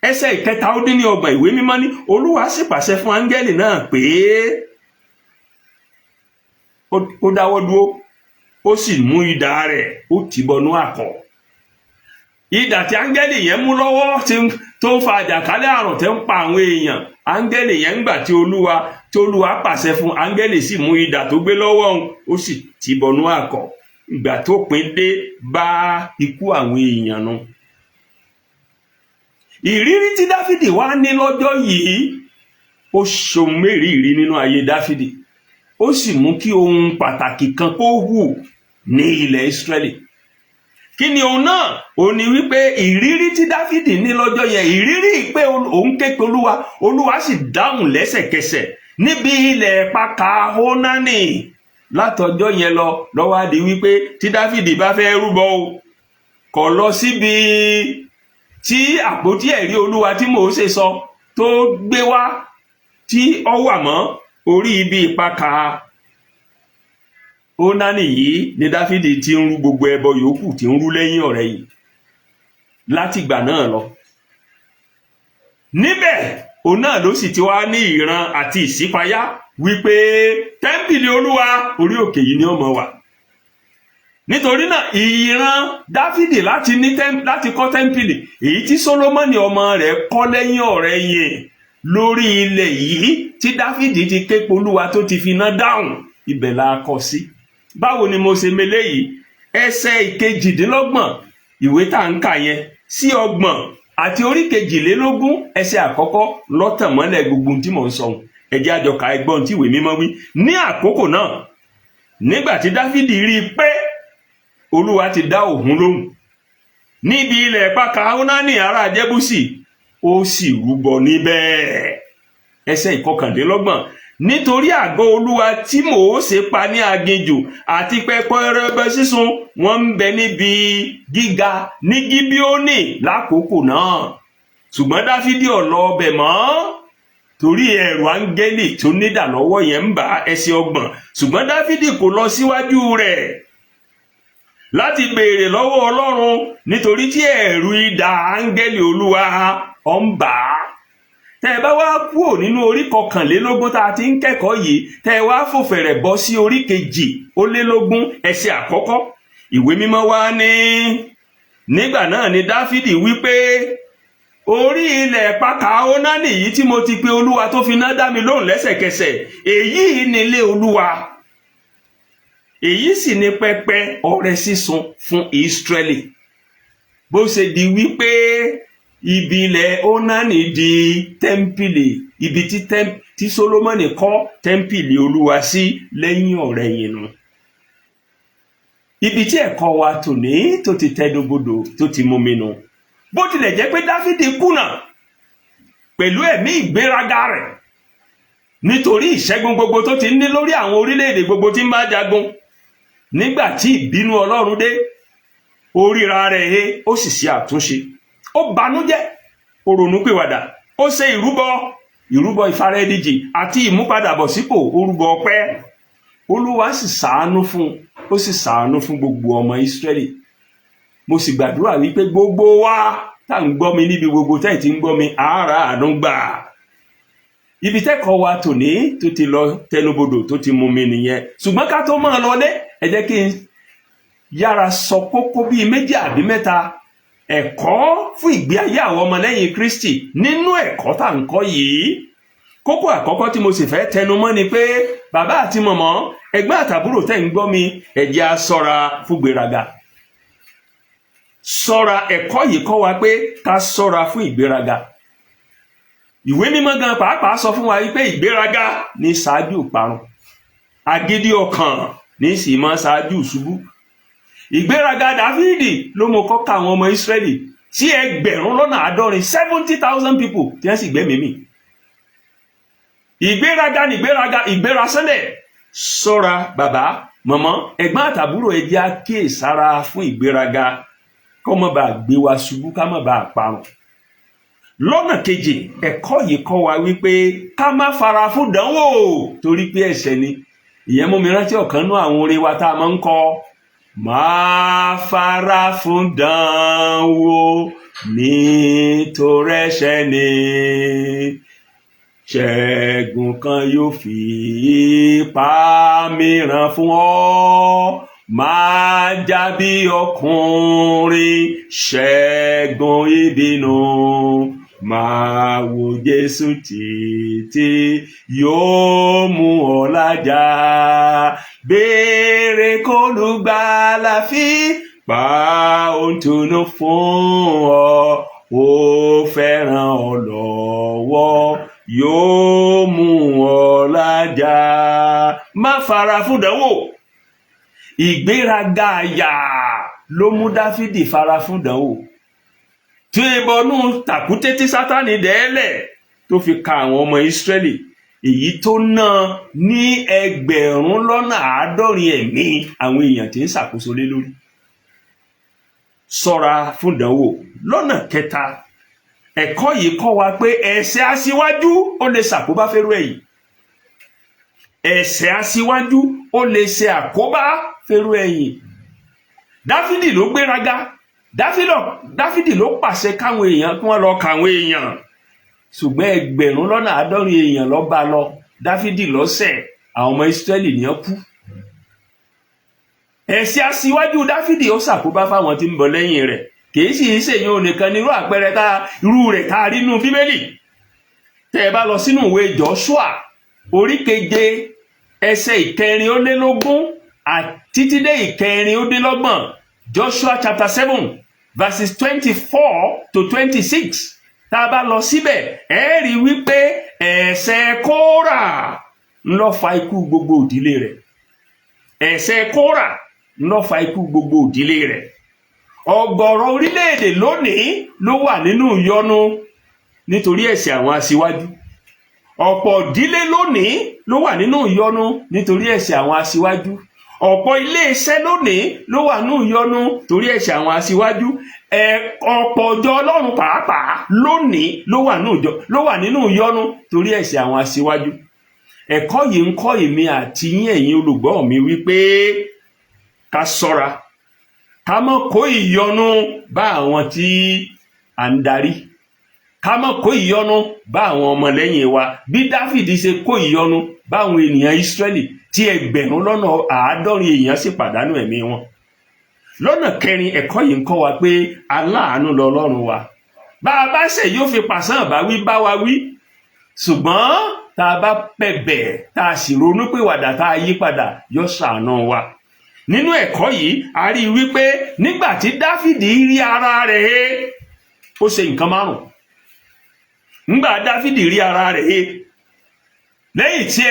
Ẹsẹ̀ 33, ìwé mímọ́ ní Olúwa sì pàṣẹ fún áńgẹ́lì náà pé ó dáwọ́ dúró, ó sì mú idà rẹ̀, ó tì bọnú àkọ̀. Idà tí áńgẹ́lì yẹn mú lọ́wọ́ tó ń fa àjàkálẹ̀ àrùn tí ń pa àwọn èèyàn, áńgẹ́lì yẹn ń gbà tí Olúwa pàṣẹ fún áńgẹ́lì, sì mú idà tó gbé lọ́wọ́ òun, ó sì tì bọnú àkọ̀. Ìgbà tó pin dé bá ikú àwọn èèyàn nu. Ìrírí tí Dáfídì wá ní lọ́jọ́ yìí, ó ṣohun mérìírí nínú ayé Dáfídì, ó sì mú kí ohun pàtàkì kan kó hù ní ilẹ̀ Ísírẹ́lì. Kí ni ohun náà? Ó ní wípé ìrírí tí Dáfídì ní lọ́jọ́ yẹn, ìrírí pé òun ké pe Olúwa, Olúwa sì dáhùn lẹ́sẹ̀kẹsẹ̀ níbi ilẹ̀ paka Ónánì. Látọjọ́ yẹn lọ lọ́wọ́ á di wípé tí Dáfídì bá fẹ́ rúbọ, o kò lọ síbi tí àpótí ẹ̀rí Olúwa tí Mósè sọ tó gbé wá tí ó wà mọ́. Orí ibi ìpakà Ónánì yìí ni Dáfídì ti ń rú gbogbo ẹbọ yòókù tí ń rú lẹ́yìn ọ̀rẹ́ yìí látìgbà náà lọ. Níbẹ̀ òun náà ló sì ti wá ní ìran àti ìṣípayá wípé tẹ́ḿpìlì Olúwa, orí òkè yìí ni ó máa wà. Nítorí náà, ìran Dáfídì láti kọ́ tẹ́ḿpìlì, èyí tí Sólómọ́nì ọmọ rẹ̀ kọ́ lẹ́yìn ọ̀rẹ́ yìí, lórí ilẹ̀ yìí tí Dáfídì ti ké pe Olúwa tó ti fi iná dáhùn, ibẹ̀ la kọ́ sí. Báwo ni mo ṣe mele yìí? Ẹsẹ̀ 28 ìwé tá à ń kà yẹn sí 30 àti orí 22 ẹsẹ̀ àkọ́kọ́ lọ́tàn mọ́lẹ̀ gbogbo tí mò ń sọ. Ẹ jẹ́ a jọ kà, ẹgbọ́n tí ìwé mímọ́ wí. Ní àkókò náà, nígbà tí Dáfídì rí i pé Olúwa ti dá òun lóhùn níbi ilẹ̀ pàkà Ónánì ará Jẹ́búsì, ó sì rúbọ níbẹ̀. Ẹsẹ̀ 29: nítorí àgọ́ Olúwa tí Mósè pa ní aginjù àti pẹpẹ ẹrẹbẹ sísun, wọ́n ń bẹ níbi gíga ní Gíbíónì lákòókò náà. Ṣùgbọ́n Dáfídì ò lọ ọbẹ̀ mọ́, torí ẹ̀rù áńgẹ́lì tó nídà lọ́wọ́ yẹn ń bà. Ẹsẹ̀ 30: ṣùgbọ́n Dáfídì kò lọ síwájú rẹ̀ láti béèrè lọ́wọ́ Ọlọ́run, nítorí tí ẹ̀rù idà áńgẹ́lì Olúwa ọ̀ ń bà á. Tẹ́ ẹ bá wá kúrò nínú orí 21 tá a ti ń kẹ́kọ̀ọ́ yìí, tẹ́ ẹ wá fòfẹ̀rẹ̀ bọ́ sí orí 22 ẹsẹ̀ àkọ́kọ́, ìwé mímọ́ wá ní nígbà náà ni Dáfídì wí pé, orí ilẹ̀ pàkà Ónánì yìí tí mo ti pe Olúwa tó fi iná dá mi lóhùn lẹ́sẹ̀kẹsẹ̀, èyí nílé Olúwa, èyí sì ni pẹpẹ ọrẹ sísun fún Ísírẹ́lì. Bó ṣe di wípé ibi ilẹ̀ Ónánì di tẹ́ḿpìlì, ibi tí Sólómọ́nì kọ́ tẹ́ḿpìlì Olúwa sí lẹ́yìn ọ̀rẹ̀yìn nu. Ibi tí ẹ̀kọ́ wa tòní tó ti tẹnubodò, tó ti mú mi nu. Bó tilẹ̀ jẹ́ pé Dáfídì kùnà pẹ̀lú ẹ̀mí ìgbéraga rẹ̀, nítorí ìṣẹ́gun gbogbo tó ti ní lórí àwọn orílẹ̀-èdè gbogbo tí ń bá jagun, nígbà tí ìbínú Ọlọ́run dé, ó ríra rẹ̀ he, ó sì ṣe àtúnṣe. Ó banújẹ́, ó ronúpìwàdà, ó ṣe ìrúbọ ìfaraẹnijì àti ìmúpadàbọ̀sípò, orúbọ ọpẹ́. Olúwa sì ṣàánú fún un, ó sì ṣàánú fún gbogbo ọmọ Ísírẹ́lì. Mo sì gbàdúrà wípé gbogbo wa tá à ń gbọ́ mi, níbi gbogbo tẹ́ ẹ̀ ti ń gbọ́ mi, àárà àánú gbà. Ibi tẹ́kọ̀ọ́ wa tòní tó ti lọ tẹnubodò, tó ti mú mi nìyẹn. Ṣùgbọ́n ká tó máa lọlé, ẹ jẹ́ kí n yára sọ kókó bíi méjì àbí mẹ́ta, ẹ̀kọ́ fún ìgbé ayé àwọn ọmọlẹ́yìn Kristi nínú ẹ̀kọ́ tá à ń kọ́ yìí. Kókó àkọ́kọ́ tí mo sì fẹ́ tẹnu mọ́ ni pé, bàbá àti mọ̀mọ́, ẹ̀gbọ́n àtàbúrò tẹ́ ń gbọ́ mi, ẹ jẹ́ á ṣọ́ra fún ìgbéraga. Ṣọ́ra. Ẹ̀kọ́ yìí kọ́ wa pé ká ṣọ́ra fún ìgbéraga. Ìwé mímọ́ gan pàápàá sọ fún wa wípé ìgbéraga ní ṣáájú ìparun, agídí ọkàn ní sì máa ṣáájú ìṣubú. Ìgbéraga Dáfídì ló mú kó ka àwọn ọmọ Ísírẹ́lì tí 70,000, 70,000 people, tí wọ́n sì gbẹ́mìí mì. Ìgbéraga nìgbéraga, ìgbérasánlẹ̀. Ṣọ́ra, bàbá, mọ̀mọ́, ẹ̀gbọ́n àtàbúrò, ẹ jẹ́ á kíyèsára fún ìgbéraga, kó má bàa gbé wa ṣubú, ká má bàa parun. Lọ́nà kejì, ẹ̀kọ́ yìí kọ́ wa wípé ká má fara fún dánwò, torí pé ẹ̀ṣẹ̀ ni. Ìyẹn mú mi rántí ọ̀kan nú àwọn orin wa tá a máa ń kọ: "Máa fara fún dánwò nítorí ẹ̀ṣẹ̀ ni, ṣẹ́gun kan yóò fi ipá mìíràn fún ọ, máa jà bí ọkùnrin, ṣẹ́gun ìbínú, máa wo Jésù títí yóò mú ọ lájà, béèrè kólùgbàlà fi pa ohun tùnú fún ọ, ó fẹ́ràn ọ lọ́wọ́, yóò mú ọ lájà." Má fara fún ìdánwò. Ìgbéraga àyà ló mú Dáfídì fara fún ìdánwò tí ìbọnú tàkúté tí Sátánì dẹ́lẹ̀ tó fi ka àwọn ọmọ Ísírẹ́lì, èyí tó ná ní 70,000 ẹ̀mí àwọn èèyàn tí ń ṣàkóso lé lórí. Ṣọ́ra fún ìdánwò. Lọ́nà kẹta, ẹ̀kọ́ yìí kọ́ wa pé ẹ̀ṣẹ̀ aṣíwájú, ó lè ṣàkóbá fẹ́rù ẹ̀yìn. Ẹ̀ṣẹ̀ aṣíwájú, ó lè ṣe àkóbá fẹ́rù ẹ̀yìn. Dáfídì ló gbéraga. Dáfídì ló pàṣẹ káwọn èèyàn kí wọ́n lọ kàwọn èèyàn, ṣùgbọ́n 70,000 èèyàn ló bá lọ. Dáfídì lọ́sẹ̀, àwọn ọmọ Ísírẹ́lì ní kú. Ẹ̀ṣẹ̀ aṣíwájú Dáfídì, ó ṣàkóbá fáwọn tí ń bọ̀ lẹ́yìn rẹ̀. Kìí sì í ṣèyàn onìkan ní irú àpẹẹrẹ tá irú rẹ̀ tá a rí nínú Bíbélì. Tẹ́ ẹ bá lọ sínú ìwé Joshua, orí 7, ẹsẹ̀ 24 àti títí dé 26, Joshua chapter 7 verses 24 to 26, tá a bá lọ síbẹ̀, ẹ rí wípé ẹ̀ṣẹ̀ Kórà ń lọ fa ikú gbogbo ìdílé rẹ̀. Ẹ̀ṣẹ̀ Kórà ń lọ fa ikú gbogbo ìdílé rẹ̀. Ọ̀gọ̀rọ̀ orílẹ̀-èdè lónìí ló wà nínú ìyọnu nítorí ẹ̀ṣẹ̀ àwọn aṣíwájú. Ọ̀pọ̀ ìdílé lónìí ló wà nínú ìyọnu nítorí ẹ̀ṣẹ̀ àwọn aṣíwájú. Ọ̀pọ̀ iléeṣẹ́ lónìí ló wà nínú ìyọnu torí ẹ̀ṣẹ̀ àwọn aṣíwájú. Ọ̀pọ̀ ọjọ́ Ọlọ́run pàápàá lónìí ló wà nínú ìyọnu torí ẹ̀ṣẹ̀ àwọn aṣíwájú. Ẹ̀kọ́ yìí ń kọ́ èmi àti yín, ẹ̀yin olùgbọ́ mi, wípé ká ṣọ́ra, ká má kó ìyọnu bá àwọn tí à ń darí, ká má kó ìyọnu bá àwọn ọmọlẹ́yìn wa, bí Dáfídì ṣe kó ìyọnu bá àwọn ènìyàn Ísírẹ́lì tí 70,000 èèyàn sì pàdánù ẹ̀mí wọn. Lọ́nà kẹrin, ẹ̀kọ́ yìí ń kọ́ wa pé aláàánú lọ́lọ́run wa. Bá a bá ṣẹ̀, yóò fi pàṣán bá wí bá wa wí, ṣùgbọ́n tá a bá bẹ̀bẹ̀, tá a sì ronú pìwàdà, tá a yí padà, yóò ṣàánú wa. Nínú ẹ̀kọ́ yìí, a rí i wípé nígbà tí Dáfídì rí ara rẹ̀ he, ó ṣe nǹkan márùn. Nígbà Dáfídì rí ara rẹ̀ he lẹ́yìn tí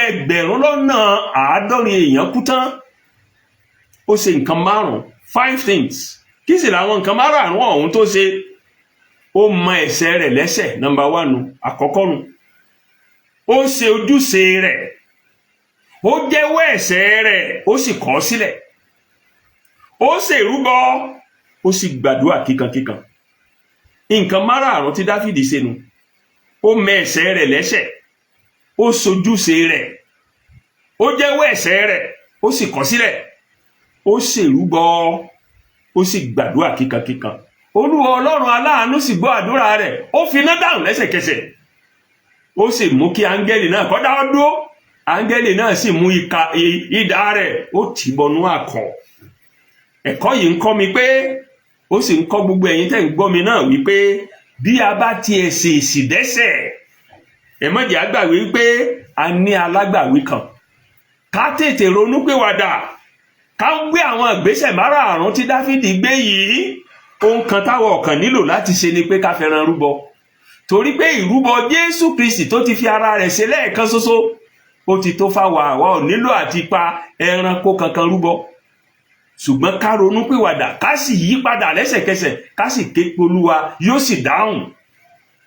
70,000 èèyàn kú tán, ó ṣe nǹkan márùn, five things. Kí sì làwọn nǹkan márùn ọ̀hún tó ṣe? Ó mọ ẹ̀ṣẹ̀ rẹ̀ lẹ́ṣẹ̀, number one, àkọ́kọ́ nu. Ó ṣe ojúṣe rẹ̀, ó jẹ́wọ́ ẹ̀ṣẹ̀ rẹ̀, ó sì kọ̀ ọ́ sílẹ̀, ó ṣèrúbọ, ó sì gbàdúrà kíkankíkan. Nǹkan márààrún tí Dáfídì ṣe nu: ó mọ ẹ̀ṣẹ̀ rẹ̀ lẹ́ṣẹ̀, ó ṣojúṣe rẹ̀, ó jẹ́wọ́ ẹ̀ṣẹ̀ rẹ̀, ó sì kọ̀ sílẹ̀, ó ṣèrúbọ, ó sì gbàdúrà kíkankíkan. Olúwa Ọlọ́run aláàánú sì gbọ́ àdúrà rẹ̀, ó fi iná dáhùn lẹ́sẹ̀kẹsẹ̀, ó sì mú kí áńgẹ́lì náà kó dáwọ́ dúró. Áńgẹ́lì náà sì mú idà rẹ̀, ó tì bọnú àkọ̀. Ẹ̀kọ́ yìí ń kọ́ mi pé, ó sì ń kọ́ gbogbo ẹ̀yin tẹ́ ń gbọ́ mi náà wípé bí a bá tiẹ̀ ṣèèṣì dẹ́ṣẹ̀, ẹ má jẹ́ á gbàgbé wípé a ní alágbàwí kan. Ká tètè ronúpìwàdà, ká gbé àwọn ìgbésẹ̀ márààrún tí Dáfídì gbé yìí. Ohun kan táwọn ọ̀kan nílò láti ṣe ni pé ká fẹ́ràn rúbọ, torí pé ìrúbọ Jésù Kristi tó ti fi ara rẹ̀ ṣe lẹ́ẹ̀kan ṣoṣo, ó ti tó fáwa. Àwa ò nílò àti pa ẹranko kankan rúbọ. Ṣùgbọ́n ká ronú pìwàdà, ká sì yí padà lẹ́sẹ̀kẹsẹ̀, ká sì ké pe Olúwa, yóò sì dáhùn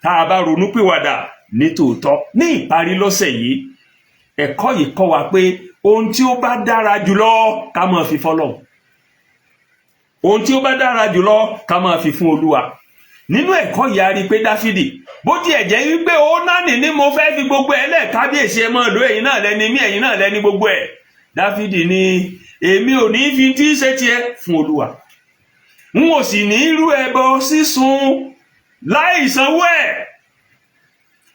tá a bá ronú pìwàdà ní tòótọ́. Ní ìparí lọ́sẹ̀ yìí, ẹ̀kọ́ yìí kọ́ wa pé ohun tí ó bá dára jùlọ, ká máa fi fọ́lọ́run. Ohun tí ó bá dára jùlọ, ká máa fi fún Olúwa. Nínú ẹ̀kọ́ yìí, a rí i pé Dáfídì, bó tiẹ̀ jẹ́ wípé Ónánì ní, "Mo fẹ́ fi gbogbo ẹ̀ lẹ̀, kábíyèsí, ẹ máa lò, ẹ̀yin náà lẹ́ni mí, ẹ̀yin náà lẹ́ni gbogbo ẹ̀," Dáfídì ní, "Èmi ò ní fi tí í ṣe tiẹ̀ fún Olúwa, n ò sì ní rú ẹbọ sísun láì sanwó ẹ̀."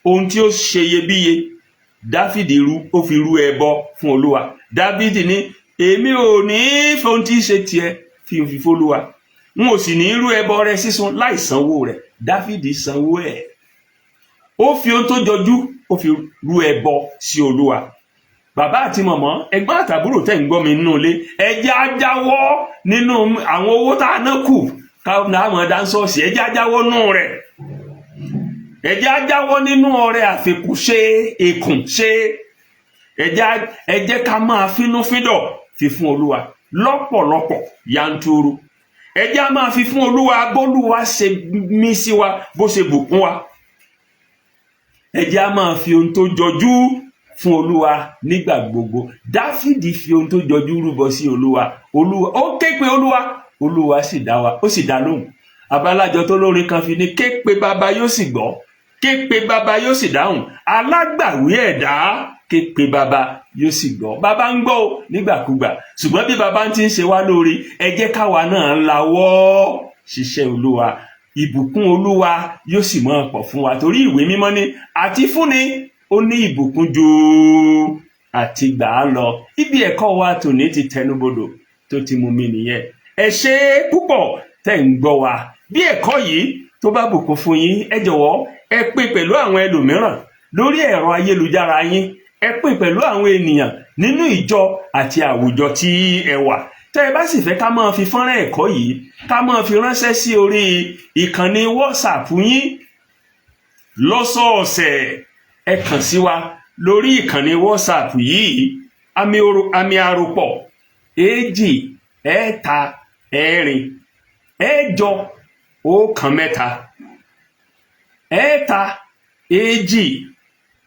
Ohun tí ó ṣe iyebíye, Dáfídì rú, ó fi rú ẹbọ fún Olúwa. Dáfídì ní, "Èmi ò ní fi ohun tí í ṣe tiẹ̀ fi fólúwa, n ò sì ní rú ẹbọ rẹ sísun láì sanwó rẹ̀." Dáfídì sanwó ẹ̀. Ó fi ohun tó jọjú, ó fi rú ẹbọ sí Olúwa. Bàbá àti mọ̀mọ́, ẹ̀gbọ́n àtàbúrò tẹ̀ ń gbọ́ mi nínú ilé, ẹ jẹ́ á jáwọ́ nínú àwọn owó tá a ná kù ká máa dá ṣọ́ọ̀ṣì. Ẹ jẹ́ á jáwọ́ nínú rẹ̀. Ẹ jẹ́ á jáwọ́ nínú ọrẹ àfikún ṣe èkùn ṣe. Ẹ jẹ́ ká máa fínúfíndọ̀ fi fún Olúwa lọ́pọ̀lọpọ̀ yanturu. Ẹ jẹ́ á máa fi fún Olúwa bólúwa ṣe mí sí wa, bó ṣe bùkún wa. Ẹ jẹ́ á máa fi ohun tó jọjú fún Olúwa nígbà gbogbo. Dáfídì fi ohun tó jọjú rúbọ sí Olúwa. Olúwa, ó ké pe Olúwa, Olúwa sì dá wa, ó sì dá lóhùn. Abalájọ tó lórin kan fi ní, "Ké pe bàbá, yóò sì gbọ́; ké pe bàbá, yóò sì dáhùn. Alágbàwí ẹ̀dá, ké pe bàbá, yóò sì gbọ́." Bàbá ń gbọ́ o nígbàkúgbà. Ṣùgbọ́n bí bàbá ti ń ṣe wá lóore, ẹ jẹ́ káwa náà lawọ́ ṣiṣẹ́ Olúwa. Ìbùkún Olúwa yóò sì máa pọ̀ fún wa, torí Ìwé Mímọ́ ní àti fúnni ó ní ìbùkún ju àti gbà á lọ. Ibi ẹ̀kọ́ wa tòní ti tẹnubodò tó ti mú mi nìyẹn. Ẹ ṣé púpọ̀ tẹ́ ń gbọ́ wa. Bí ẹ̀kọ́ yìí tó bá bùkún fún yín, ẹ jọ̀wọ́, ẹ pín pẹ̀lú àwọn ẹlòmíràn lórí ẹ̀rọ ayélujára yín. Ẹ pín pẹ̀lú àwọn ènìyàn nínú ìjọ àti àwùjọ tí ẹ wà. Tẹ́ ẹ bá sì fẹ́ ká máa fi fọ́nrán ẹ̀kọ́ yìí, ká máa fi ránṣẹ́ sí orí ìkànnì WhatsApp yín lọ́sọ̀ọ̀sẹ̀, ẹ kàn sí wa lórí ìkànnì WhatsApp yìí: àmì àròpọ̀ 2, 3, 4, 8, 1, 3, 3, 2,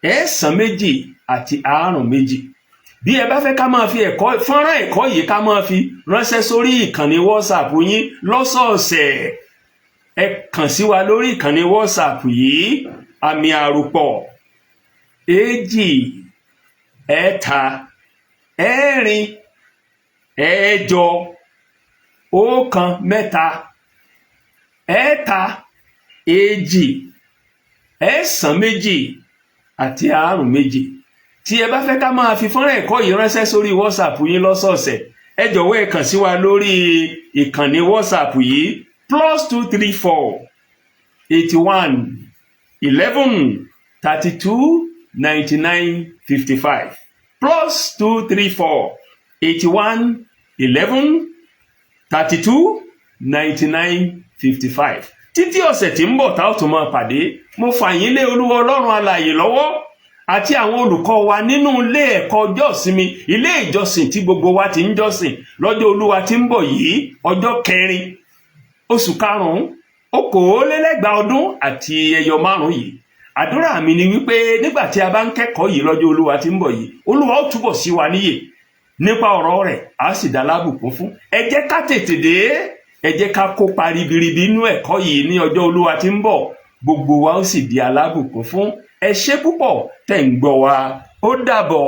9, 2 àti 5, 2. Bí ẹ bá fẹ́ ká máa fi ẹ̀kọ́ fọ́nrán ẹ̀kọ́ yìí, ká máa fi ránṣẹ́ sórí ìkànnì WhatsApp yín lọ́sọ̀ọ̀sẹ̀, ẹ kàn sí wa lórí ìkànnì WhatsApp yìí: àmì àròpọ̀ 2, 3, 4, 8, 1, 3, 3, 2, 9, 2 àti 5, 2. Tí ẹ bá fẹ́ ká máa fi fọ́nrán ẹ̀kọ́ yìí ránṣẹ́ sórí WhatsApp yín lọ́sọ̀ọ̀sẹ̀, ẹ jọ̀wọ́, ẹ kàn sí wa lórí ìkànnì WhatsApp yìí: +234 81 11 32 99 55, +234 81 11 32 99 55. Títí ọ̀sẹ̀ tí ń bọ̀ tá ó tún máa pàdé, mo fà yín lé Olúwa Ọlọ́run alààyè lọ́wọ́ àti àwọn olùkọ́ wa nínú ilé ẹ̀kọ́ ọjọ́ ìsinmi, ilé ìjọsìn tí gbogbo wa ti ń jọ́sìn lọ́jọ́ Olúwa tí ń bọ̀ yìí, ọjọ́ 4 oṣù 5 2025 yìí. Àdúrà mi ni wípé nígbà tí a bá ń kẹ́kọ̀ọ́ yìí lọ́jọ́ Olúwa tí ń bọ̀ yìí, Olúwa ó túbọ̀ sí wa níyè nípa ọ̀rọ̀ rẹ̀, á sì dá lábùkún fún. Ẹ jẹ́ ká tètè dé, ẹ jẹ́ ká kópa ribiribi nínú ẹ̀kọ́ yìí ní ọjọ́ Olúwa tí ń bọ̀. Gbogbo wa ó sì di alábùkún fún. Ẹ ṣé púpọ̀ tẹ̀ ń gbọ́ wa. Ó dàbọ̀.